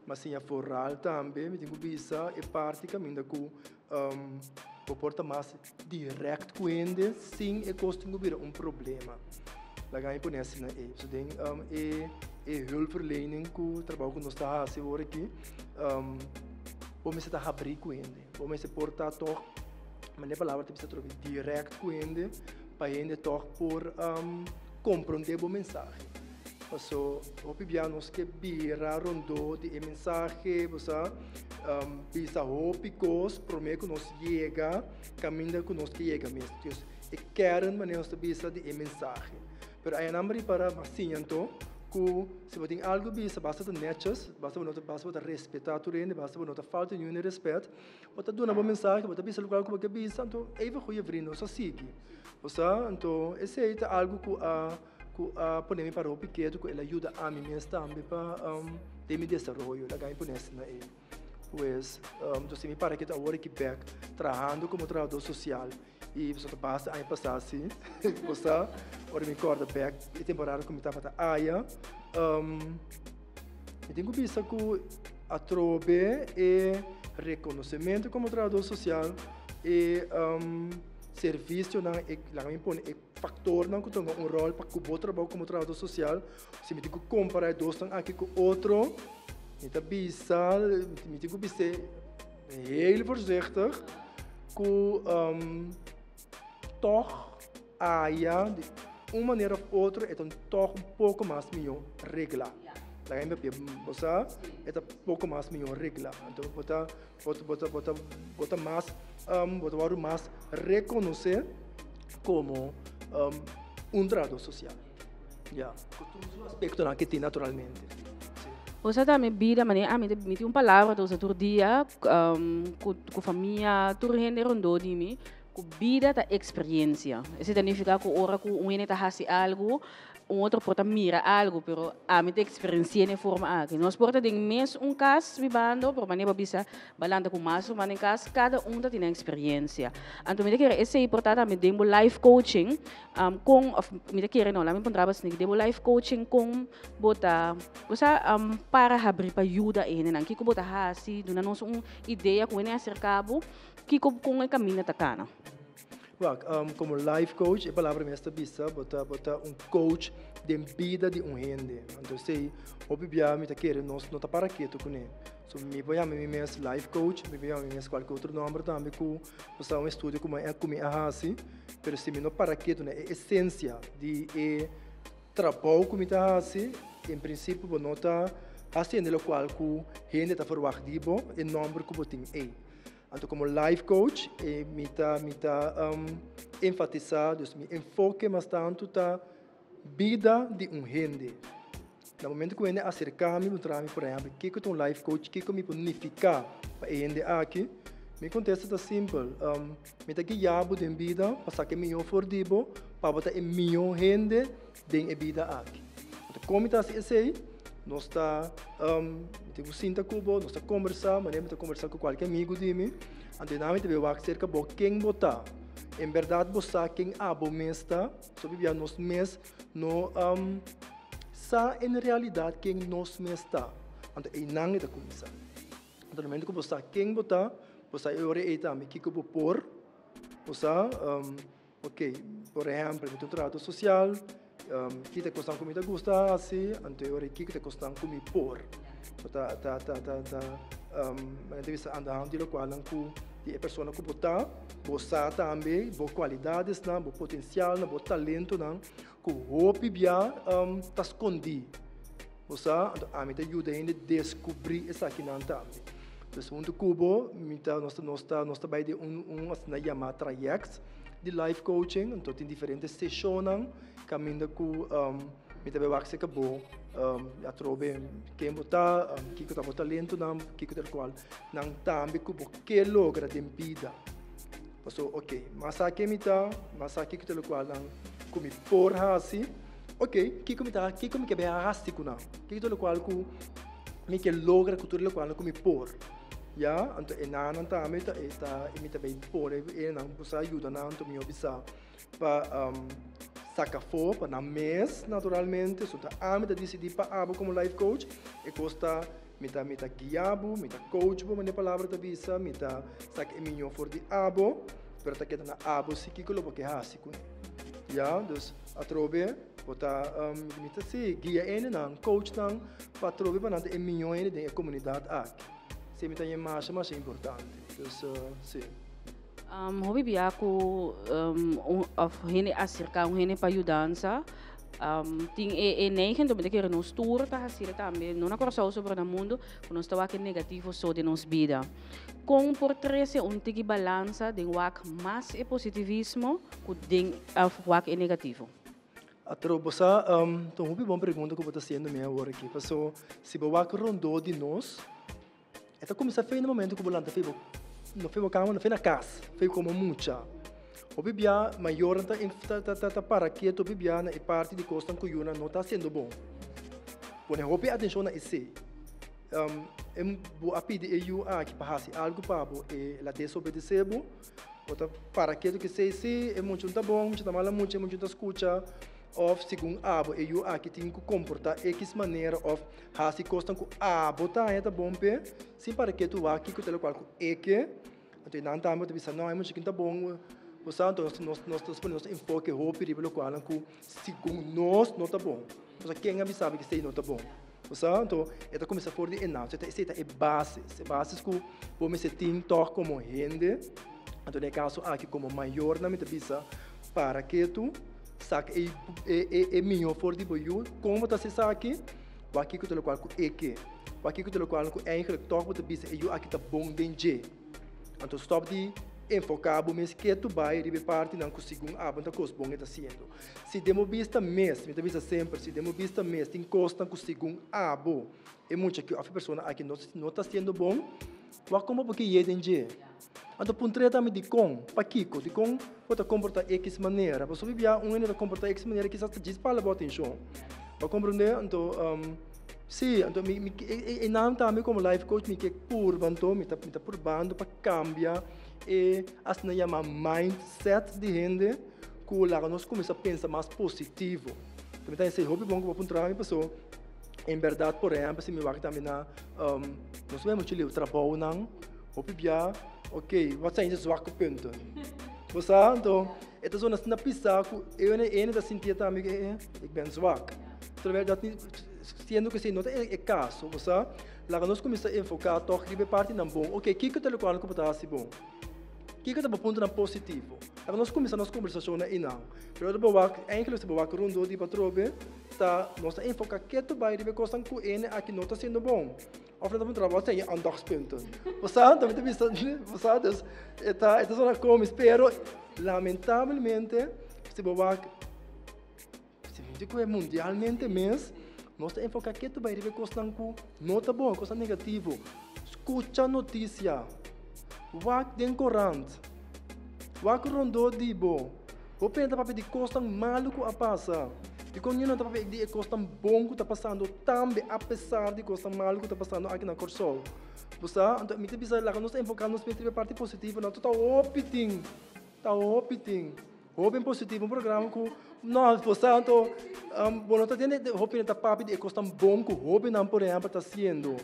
m'a siña vooral tambe, mi tin cu bisa e parti caminda cu bo por ta mas direct cu hende sin e cos tin cu bira un problema. Laga mi pone asina ey. So den e e hulpverlening cu trabao cu nos ta haci awor aki, bo mester ta habri cu hende, bo mester por ta toch. Manera palabra ta bisa trobe direct ku hende pa hende tòg por komprondé bo mensahe. Paso hopi bia nos ke bira rondó di e mensahe, bo sa, bisa hopi kos promé ku nos yega kaminda ku nos ke yega mes. Dus e kern manera nos ta bisa di e mensahe. Pero ayanan bo ripará mas siña anto ku si bo tin algu bisa basta ta nètjes, basta bo no ta basta bo ta respetá tur hende, basta bo no ta falta niun hende rèspèt. Bo ta duna bo mensahe, bo ta bisa lokual ku bo ke bisa, anto even goeie vrienden nos a sigui. Bo sa, anto esei ta algu ku a ku a pone mi para hopi ketu, ku el a yuda ami mes tambe pa den mi desaroyo, laga mi pone asina ei. Pues, anto si mi para ketu awor aki bek trahando komo trahadó sosial. I so ta basta aña pasá sí. Bo sa, ora mi kòrda bèk e temporada ku mi tabata aya, mi tin ku bisa ku atrobe e rekonosementu komo trabadó sosial, e servisionan, e laga mi pone e faktornan ku ta hunga un ròl pa ku bo trabou komo trabadó sosial, si mi tin ku kompará e dosnan aki ku otro, mi ta bisa, mi tin ku bis'é heel voorzichtig ku tòg aya di un manera òf otro e ta tòg un poko mas mihó reglá. Laga mi papia, bo sa, e ta poko mas mihó reglá. Anto bo ta bo ta bo ta bo ta bo ta mas bo ta wòrdu mas rekonosé komo un trabahadó sosial. Ya, ku tur su aspektonan ke tin naturalmente. Si. Bo sa tambe bida manera ami ta mi tin un palabra ta usa tur dia ku ku famia tur hende rondó di mi ku bida ta eksperiencia. Esei ta nifiká ku ora ku un hende ta hasi algu Un otro por ta mira algu, pero ami ta eksperensi'é na e forma aki. Nos por ta den mes un kas bibando, pero manera bo bisa bo a lanta ku mas ruman den kas, kada un ta tin nan eksperensia. Anto mi ta kere esei por ta tambe den bo life coaching, kon, òf mi ta kere no, laat mi puntra bo asina, den bo life coaching kon bo ta, bo sa para habrí pa yuda e hendenan? Kiko bo ta hasi? Duna nos un idea ku hende a aserká bo, kiko, kon e kaminda ta kana? Wak, komo life coach, e palabra mes ta bisa, bo ta bo ta un coach den bida di un hende. Anto esei hopi bia mi ta kere nos no ta para ketu kuné. So mi por yama mi mes life coach, mi por yama mi mes kualke otro nòmber tambe ku bo sa un estudio ku mi ku mi a hasi, pero si mi no para ketu na e esensia di e trabou ku mi ta hasi, en prinsipio bo no ta hasiendo lokual ku hende ta ferwagt di bo, e nòmber ku bo tin ei. Anto komo life coach e mi ta mi ta enfatisá, dus mi enfoke mas tantu ta bida di un hende. Na momento ku hende aserká mi puntra mi por ehèmpel kiko ta un life coach, kiko mi por nifiká pa e hende aki, mi kontesta ta simpel, mi ta guia bo den bida pa saka e mihó for di bo pa bo ta e mihó hende den e bida aki. Anto kon mi ta hasi esei? Nos ta, mi tin ku sinta ku bo, nos ta kombersá, manera mi ta kombersá ku kualke amigu di mi. Anto nan mi ta bin wak serka bo ken bo ta. En bèrdat bo sa ken abo mes ta? So bibia nos mes no sa en realidat ken nos mes ta. Anto einan e ta kuminsá. Anto na momento ku bo sa ken bo ta, bo sa e ora ei tambe kiko bo por. Bo sa. Ok, por ehèmpel, mi ta un trahadó sosial, ki ta e kosnan ku mi ta gusta hasi, anto e ora ei kiko ta e kosnan ku mi por. Bo ta ta ta ta ta manera ta bisa anda hònt di lokualnan ku di e persona ku bo ta, bo sa tambe bo kualidadesnan, bo potensialnan, bo talentonan ku hopi bia ta skondí. Bo sa, anto ami ta yuda hende deskubrí esakinan tambe. Pues huntu ku bo, mi ta, nos ta, nos ta, nos ta bai den un, un asina yamá trayèkt di life coaching. Anto tin diferente seshonnan kaminda ku mi ta bai wak serka bo atrobe ken bo ta, kiko ta bo talentonan, kiko ta lokual nan tambe ku bo ke logra den bida. Paso, ok, mas sa ken mi ta, mas sa kiko ta lokual nan ku mi por hasi. Ok, kiko mi ta, kiko mi ke bai hasi ku nan? Kiko ta lokual ku mi ke logra ku tur e lokualnan ku mi por? Ya, anto e nannan tambe ta e ta mi ta bai pone e nan ku sa yuda nan anto mi bisa pa saka afó pa nan mes naturalmente. So ta ami ta disidí pa abo komo life coach. E kos ta mi ta mi ta guia bo, mi ta coach bo manera e palabra ta bisa, mi ta saka e mihó for di abo, pero ta keda na abo si kiko lo bo ke hasi kuné. Ya, dus atrobe bo ta mi ta si guia hendenan, coachnan pa atrobe pa nan ta e mihó hende den e komunidat aki. Si mi ta haña masha masha importante. Dus si. Hopi bia ku un òf hende aserká un hende pa yudansa tin e neiging mi ta kere nos tur ta hasié tambe no na Kòrsou so pero na mundu ku nos ta wak e negativo so den nos bida. Kon por trese un tiki balansa den wak mas e positivismo ku den òf wak e negativo? Atro, bo sa, ta un hopi bon pregunta ku bo ta hasiendo mi awor aki. Paso, si bo wak rondó di nos, e ta kuminsá fe na momento ku bo lanta fe bo, no fe bo kama, no fe na kas, fe komo mucha. Hopi bia mayornan ta ta ta ta para ketu hopi bia na e parti di kosnan ku yunan no ta hasiendo bon. Pone hopi atenshon na esei. Bo a pidi e yu aki pa hasi algu pa bo, el a desobedesé bo. Bo ta para ketu ku esei si, e mucha no ta bon, mucha ta mala mucha, e mucha no ta skucha, òf segun abo e yu aki tin ku komportá ekis manera òf hasi kosnan ku abo ta haña ta bon p'e, sin para ketu wak kiko ta lokual ku e ke. Anto e nan tambe ta bisa, no, e mucha aki no ta bon. Bo sa, anto nos nos nos pone nos enfoke hopi riba lokualnan ku segun nos no ta bon. Pasobra ken a bisa bo ku esei no ta bon? Bo sa, anto e ta kuminsá for di e nan. Esei ta e basis, e basis ku bo mester tin tòg komo hende. Anto den e kaso aki komo mayornan mi ta bisa para ketu saka e e e mihó for di bo yu. Kon bo ta hasi esaki? Wak kiko ta lokual ku e ke. Wak kiko ta lokual ku eigentlik tòg bo ta bisa e yu aki ta bon den dje. Anto stòp di enfoká bo mes ketu bai riba e partinan ku segun abo ta kos bon e ta hasiendo. Si den bo bista mes, mi ta bisa semper, si den bo bista mes tin kosnan ku segun abo e mucha aki òf e persona aki no no ta hasiendo bon, wak kon bo por kiye den dje? Anto puntr'é tambe dikon, pakiko, dikon bo ta komportá ekis manera? Pasobra bia un hende ta komportá ekis manera kisas ta djis pala bo atenshon. Bo a komprondé? Anto, sí, anto mi mi e nan tambe komo life coach mi ke purba anto mi ta mi ta purbando pa kambia e asina yama mindset di hende ku laga nos kuminsá pensa mas positivo. Mi ta hesei hopi bon ku bo puntra mi paso en bèrdat por ehèmpel si mi wak tambe na nos mei muchu liu trabounan hopi bia ok wat zijn je zwakke punten? Bo sa anto e ta zona asina pisá ku e ene ta sintié tambe ku eh ik ben zwak terwijl dat ni siendo ku esei no ta e kaso bo sa laga nos kuminsá enfoká tòg riba e partinan bon ok kiko ta lokual ku bo ta hasi bon? Kiko ta bo puntonan positivo? Laga nos kuminsá nos kombersashonnan einan. Pero ora bo wak, enkele si bo wak rondó di patrobe, ta nos ta enfoká ketu bai riba e kosnan ku ene aki no ta hasiendo bon. Òf nan ta puntra bo, Wat zijn je aandachtspunten? Bo sa, ta mi ta bisa, bo sa, dus e ta e ta sona kómis, pero lamentablemente si bo wak, si mi ku e mundialmente mes, nos ta enfoká ketu bai riba e kosnan ku no ta bon, kosnan negativo. Skucha notisia, wak den korant, wak rondó di bo. Bo pena ta papia di kosnan malu ku a pasa. Dikon niun no ta papia di e kosnan bon ku ta pasando tambe apesar di kosnan malu ku ta pasando aki na Kòrsou? Bo sa? Anto mi ta bisa laga nos enfoká nos mes riba e parti positivo. Nan ta hopi tin, ta hopi tin. Hopi positivo, un programa ku no, bo sa anto bo no ta tende hopi ta papia di e kosnan bon ku hobennan por ehèmpel ta hasiendo.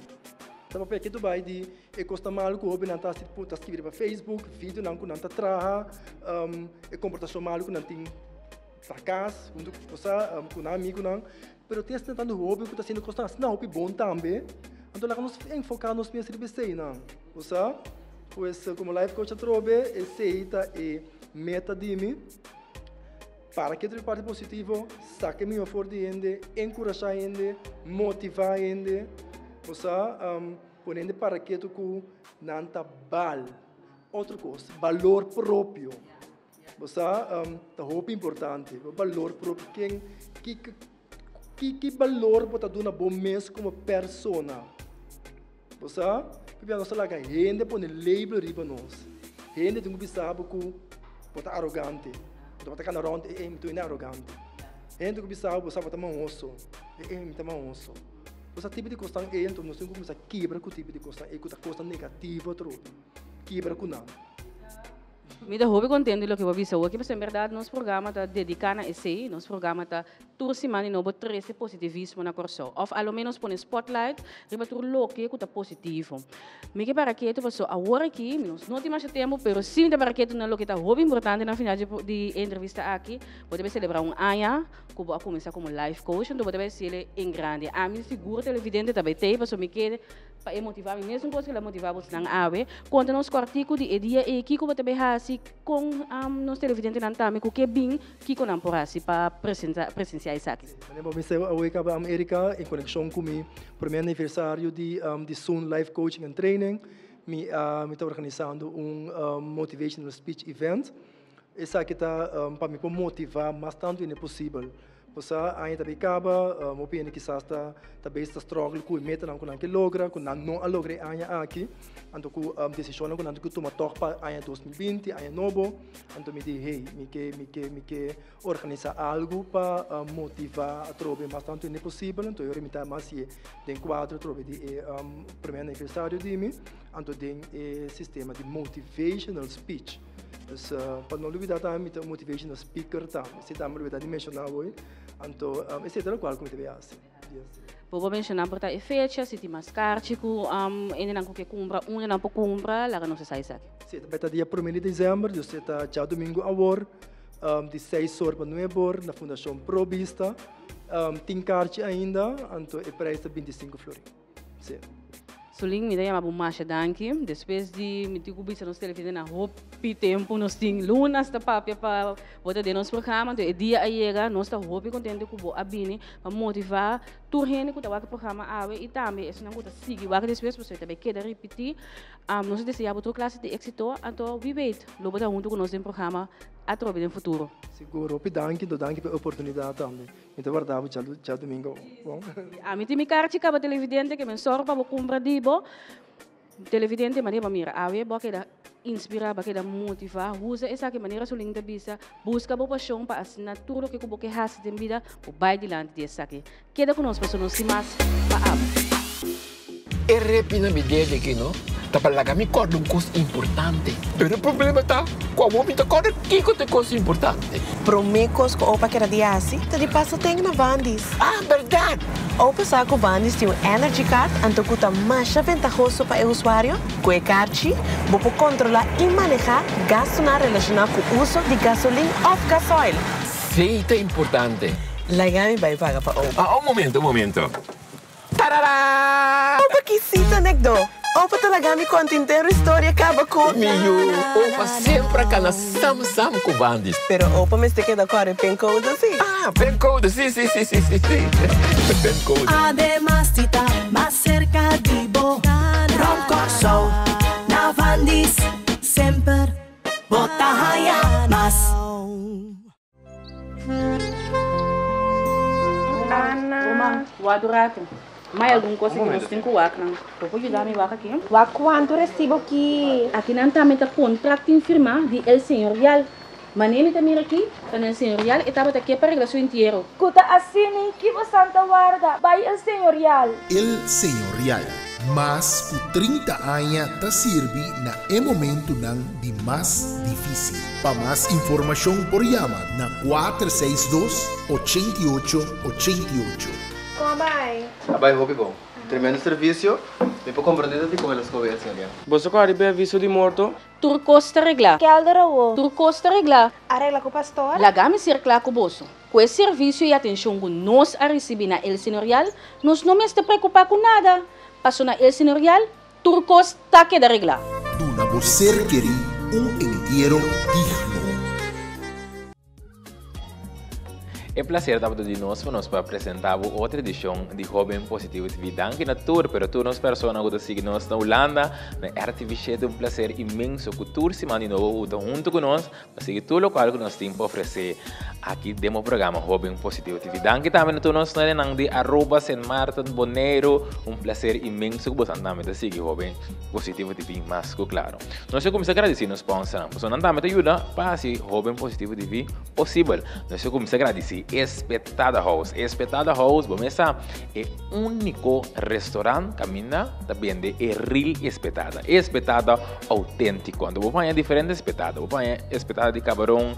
Ta papia ke bai di e kosnan malu ku hobennan ta hasi ta skibi riba Facebook, videonan ku nan ta traha, e komportashon malu ku nan tin na kas huntu ku bo sa ku nan amigunan. Pero tin asina tantu hoben ku ta hasiendo kosnan asina hopi bon tambe. Anto laga nos enfoká nos mes riba eseinan, bo sa. Pues komo life coach atrobe esei ta e meta di mi. Para ke tur e parti positivo, saka e mihó for di hende, enkurashá hende, motivá hende. Bo sa, pone hende para ketu ku nan ta bal. Otro kos, balor propio. Bo sa, ta hopi importante. Bo balor propio, ken, ki, ki, ki balor bo ta duna bo mes komo persona? Bo sa, pabia nos ta laga hende pone label riba nos. Hende tin ku bisa bo ku bo ta arogante. Bo ta kana rònt, e, e, mi ta un arogante. Hende tin ku bisa bo, bo sa bo ta mahoso. E, e, mi ta mahoso. Bo sa tipo di kosnan ei, anto nos tin ku kuminsá kibra ku tipo di kosnan ei ku ta kosnan negativo atrobe. Kibra ku nan. Mi ta hopi contento di loke bo a bisa hoki, pasobra en berdad nos programa ta dedica na esey, nos programa ta tur siman di nobo trece positivismo na Corsou, of a lo menos pone spotlight riba tur loke cu ta positivo. Mi ke para ketu pasobra awor aki nos no tin masha tempo, pero si mi ta para ketu na loke ta hopi importante na final di e entrevista aki, bo ta bay celebra un aña cu bo a cuminsa como life coach, enton bo ta bay haciele en grande. Ami sigur televidente ta bay tey pasobra mi ke Pa e motivá mi, mesun kos ku el a motivá bosnan awe. Konta nos kòrtiku di e dia ei, kiko bo ta bai hasi, kon nos televidentenan tambe ku ke bin, kiko nan por hasi pa presensiá esaki. Manera bo mester awe kaba Erika, en konekshon ku mi promé aniversario di di Soon Life Coaching and Training, mi a mi ta organisando un motivational speech event. Esaki ta pa mi por motivá mas tantu hende posibel. Bo sa, aña ta bay caba, hopi hende kisas ta ta bes ta struggle cu e metanan cu nan ke logra, cu nan no a logra e aña aki, anto cu decisionnan cu nan tin cu tuma tog pa aña 2020, aña nobo. Anto mi di, hey, mi ke, mi ke, mi ke organisa algo pa motiva atrobe mas tantu hende posibel. Anto e ora mi ta mas hacié den cuadro atrobe di e primer aniversario di mi, anto den e sistema di motivational speech. Dus pa no lubida tambe mi ta un motivational speaker tambe. Esei tambe lubida di menshoná awor. Anto esei ta lokual ku mi ta bay hasi. Yes. Bo por menshoná por ta e fecha, si tin mas karchi ku hendenan ku ke kumpra, unda nan por kumpra, laga nos sa esaki. Si, ta bay ta dia promé di desèmber, dus e ta djadumingu awor, di seis or pa nuebe or na Fundashon Pro Bista. Tin karchi ainda, anto e prijs ta 25 florin. Sí. Solin, mi ta yama bo masha danki. Despues di mi tin ku bisa nos televidente na hopi tempu nos tin lunas ta papia pa bo ta den nos programa. Anto e dia a yega, nos ta hopi kontento ku bo a bini pa motivá tur hende ku ta wak e programa awe i tambe esunnan ku ta sigui wak despues pasobra e ta bai keda ripití. Nos ta deseá bo tur klase di éksito, anto wie weet lo bo ta huntu ku nos den programa atrobe den futuro. Sigur, hopi danki, anto danki pa e oportunidat tambe. Mi ta warda bo djadumingo bon. Ami tin mi karchi kaba televidente ke men sòru pa bo kumpra di bo. Televidente manera bo mira awe bo a keda inspirá, bo a keda motivá. Usa esaki manera Solin ta bisa, buska bo pashon pa asina tur loke ku bo ke hasi den bida bo bai dilanti di esaki. Keda ku nos pasobra nos tin mas pa abo. E repi na mi dede aki no ta pa laga mi kòrda un kos importante. Pero e problema ta ku awor mi ta kòrda kiko ta e kos importante. Promé kos ku Opa keda di hasi ta di pasa ten na Vandy's. Ah, bèrdat! Opa sa ku Vandy's tin un Energy Card anto ku ta masha ventahoso pa e usuario. Ku e karchi, bo por kontrolá i manehá gastunan relashoná ku uso di gasolin òf gasoil. Sí, ta importante. Laga mi bai paga pa Opa. Ah, un momento, un momento. Tarara! Opa kisita nekdo. Opa ta laga mi konta intero historia kaba ku. Mi yu, Opa semper a kana sam sam ku Bandis. Pero Opa mester keda kòrda e pincode si. Ah, pincode, si, si, si, si, si, si. Pincode. Ademas di ta mas serka di bo, rònt Kòrsou, na Vandis, semper bo ta haña mas. Ana. Wak un ratu. Mai algun cosa ki nos tin ku wak nan. Bo por yuda mi wak aki? Wak kuantu resibo ki. Aki nan tambe ta contract tin firma di El Señorial. Mane mi ta mira aki, ta na El Señorial e tabata ke pa regla su entiero. Ku ta asini ki bo santa warda bai El Señorial. El Señorial, mas ku 30 aña ta sirbi na e momentunan di mas difísil. Pa mas informashon por yama na 462 88 88. Kon a bai? A bai hopi bon. Tremendo servisio. Mi por komprondé ta dikon el a skohe e señor. Boso ku a riba e aviso di morto? Tur kos ta reglá. Kelder awo. Tur kos ta reglá. A regla ku pastor? Laga mi ser kla ku boso. Ku e servisio i atenshon ku nos a risibí na El Señorial, nos no mester preokupá ku nada. Paso na El Señorial, Tur kos ta keda reglá. Duna bo ser kerí un entiero digno. E placer tabata di nos pa nos por a presenta bo otro edicion di Hoben Positivo TV. Danki na tur, pero tur nos persona cu ta sigui nos na Hulanda, na RTV 7, un placer inmenso cu tur siman di nobo bo ta hunto cu nos Pa sigui tur lokual ku nos tin pa ofresé aki den bo programa Hoben Positivo TV. Danki tambe na tur nos noenenan di Aruba, Sint Maarten, Boneiru. Un plaser inmenso ku bosan tambe ta sigui Hoben Positivo TV mas ku klaro. Nos a kuminsá gradisí nos sponsornan, pasobra nan tambe ta yuda pa hasi Hoben Positivo TV posibel. Nos a kuminsá gradisí Espetada House. Espetada House, bo mes sa, e úniko restaurant kaminda ta bende e real espetada. E espetada auténtiko. Anto bo por haña diferente espetada. Bo por haña espetada di kabaron,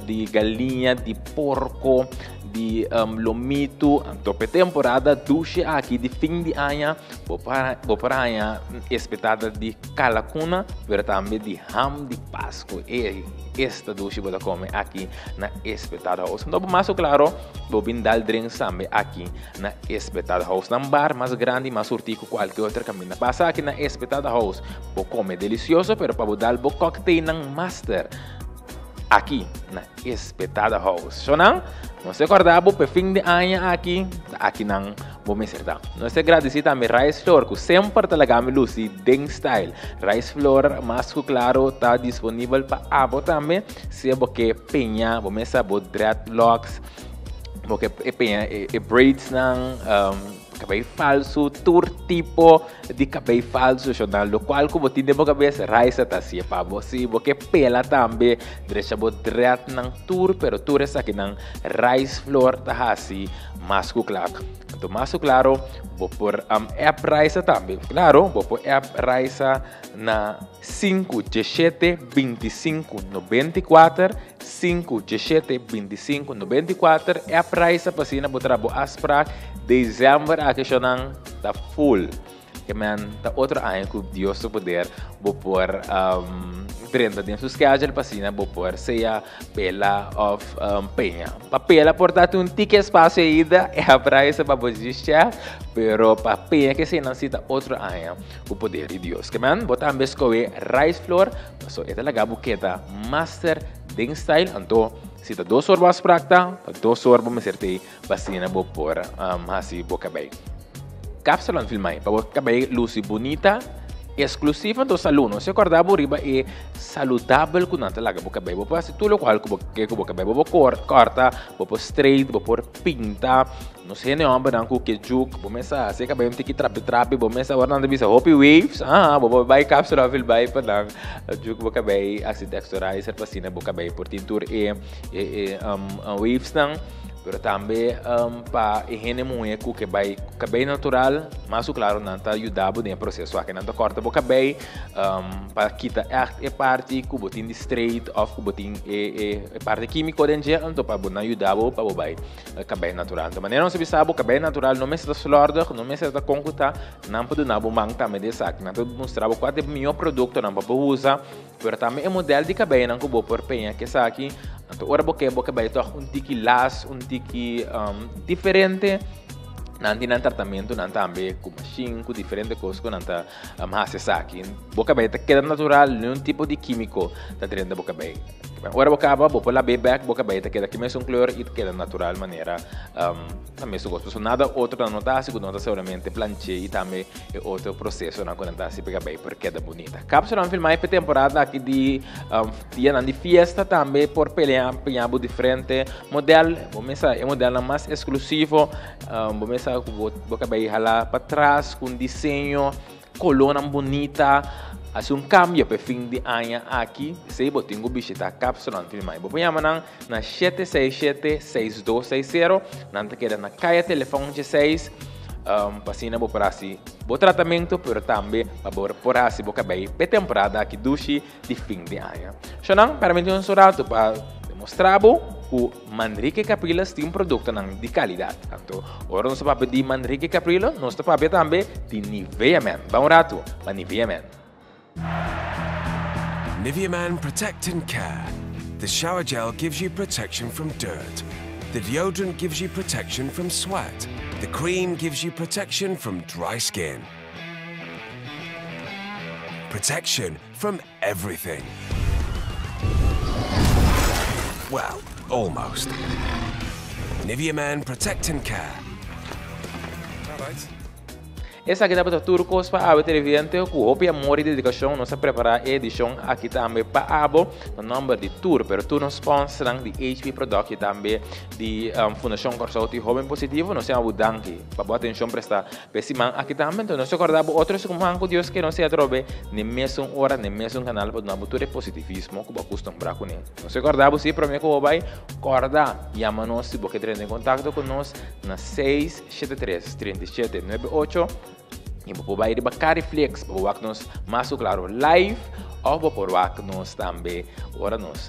di galiña, di porko, di lomitu. Anto pa e temporada dushi aki di fin di aña bo por bo por haña espetada di kalakuna pero tambe di ham di Pasku. E esta dushi bo ta kome aki na Espetada House. Anto bo mas ku klaro bo bin dal drinks tambe aki na Espetada House. Nan bar mas grandi, mas surtí ku kualke otro kaminda. Pasa aki na Espetada House, bo kome delisioso pero pa bo dal bo cocktailnan master aki na Espetada House. Shownan, nos ta kòrda bo p'e fin di aña aki, ta aki nan bo mester ta. Nos ta gradisí tambe Rice Flor ku semper ta laga mi lusi den style. Rice Flor mas ku klaro ta disponibel pa abo tambe si bo ke peña bo mester bo dreadlocks, bo ke peña e braidsnan. Kabei falsu, tur tipo di kabei falsu shonal. Lokual ku bo tin den bo kabes, Raisa ta hasié pa bo. Si bo ke pela tambe, drecha bo dreadnan tur, pero tur esakinan Rice Floor ta hasi mas ku kla. Anto mas ku klaro, bo por app Raisa tambe. Klaro, bo por app Raisa na sinku diesshete bintisinku nobentikuater, Sinku, djeshete, bintisinku, 94 E prijs pa asina bo traha bo afspraak. December aki shownan ta full. Ke men ta otro aña ku Dios su poder bo por drenta den su schedule pa asina bo por sea pela of peña. Pa pela por ta tin un tiki espacio ainda e prijs pa bo djishè pero pa peña ke eseinan si ta otro aña ku poder di Dios. Ke men bo tambe skohe Rice Floor. Paso e ta laga bo keda master den style, anto si ta dos or bo afspraak ta, ta dos or bo mester tei pa asina bo por hasi bo kabei. Kapsalon filmai pa bo kabei lusi bunita, exclusivo anto salon. No se korda bo riba e saludabel ku nan ta laga bo kabei. Bo por hasi tur lokual ku bo ke ku bo kabei. Bo por korta, bo por straight, bo por pinta. Nos hende hombernan ku ke juk, bo mes a hasi e kabei un tiki trapi trapi, bo mes awor nan ta bisa hopi waves, aha, bo por bai kapsula of bai pa nan juk bo kabei hasi texturizer pa asina bo kabei por tin tur e e wavesnan, pero tambe pa e hende muhe ku ke bai kabei natural, mas ku klaro nan ta yuda bo den e proseso aki, nan ta kòrta bo kabei pa kita ègt e parti ku bo tin di straight òf ku bo tin e parti kímiko den dje, anto pa bo nan yuda bo pa bo bai. Kabei natural. Anto manera nos a bisa bo, kabei natural no mester ta slordig, no mester ta kon ku ta, nan por duna bo man tambe di esaki. Nan ta mustra bo kua ta e mihó produktonan pa bo usa, pero tambe e modèl di kabeinan ku bo por peña ku esaki. Anto ora bo ke bo kabei tòg un tiki las, un tiki diferente, nan tin nan tratamentunan tambe ku mashin, ku diferente kos ku nan ta hasi esaki. Bo kabei ta keda natural, niun tipo di kímiko ta drenta bo kabei. Ora bo kaba, bo por lab'é bèk, bo kabei ta keda ki mesun kleur i ta keda natural manera ta mesun kos. Pasobra nada otro nan no ta hasi ku no ta solamente planché i tambe e otro prosesonan ku nan ta hasi pa e kabei por keda bunita. Kapsulanan filmá e temporada aki di dianan di fiesta tambe por pelea piña bo diferente modèl. Bo mester sa e modèlnan mas eksklusivo, bo mester sa ku bo kabei hala patras ku un diseño. Kolónan bunita, hasi un kambio pa e fin di aña aki, p'esei bo tin ku bishitá Kapsalon Filmai. Bo por yama nan na 767 6260, nan ta keda na Kaya Telefòn 16, pa asina bo por hasi bo tratamentu pero tambe pa bo por hasi bo kabei p'e temporada aki dushi di fin di aña. Shownan, permiti un ratu pa demostra bo ku Manrique Capriles tin produktonan di kalidat. Anto, ora nos ta papia di Manrique Capriles, nos ta papia tambe di Nivea Man. Ban un ratu pa Nivea Man. Nivea Man Protect and Care. The shower gel gives you protection from dirt. The deodorant gives you protection from sweat. The cream gives you protection from dry skin. Protection from everything. Well, almost. Nivea Man Protect and Care. All right. Esaki tabata tur kos pa awe televidente. Ku hopi amor i dedikashon nos a prepará e edishon aki tambe pa abo. Na nòmber di tur, pero tur nos spònsernan di HP Product i tambe di Fundashon Kòrsou ti Hóben Positivo, nos yama bo danki pa bo atenshon prestá P'e siman aki tambe, enton nos ta kòrda bo otro siman ku Dios ke nos sea atrobe n'e mesun ora, n'e mesun kanal pa duna bo tur e positivismo ku bo a kustumbrá kuné. Nos ta kòrda bo si promé ku bo bai, kòrda yama nos si bo ke drenta en kontakto ku nos na 673 37 98 i bo por bai riba Cariflix pa bo wak nos mas ku klaro live òf bo por wak nos tambe ora nos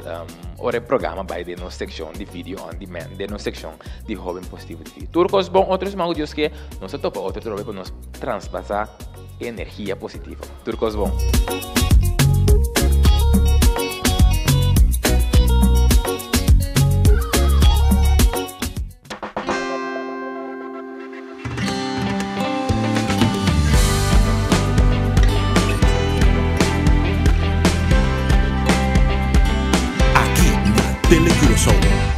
ora e programa bai den nos sekshon di video on demand, den nos sekshon di Hoben Positivo TV. Tur kos bon, otro siman ku Dios ke. Nos ta topa otro trobe pa nos traspasá energia positivo. Tur kos bon. Aki na Tele Curaçao.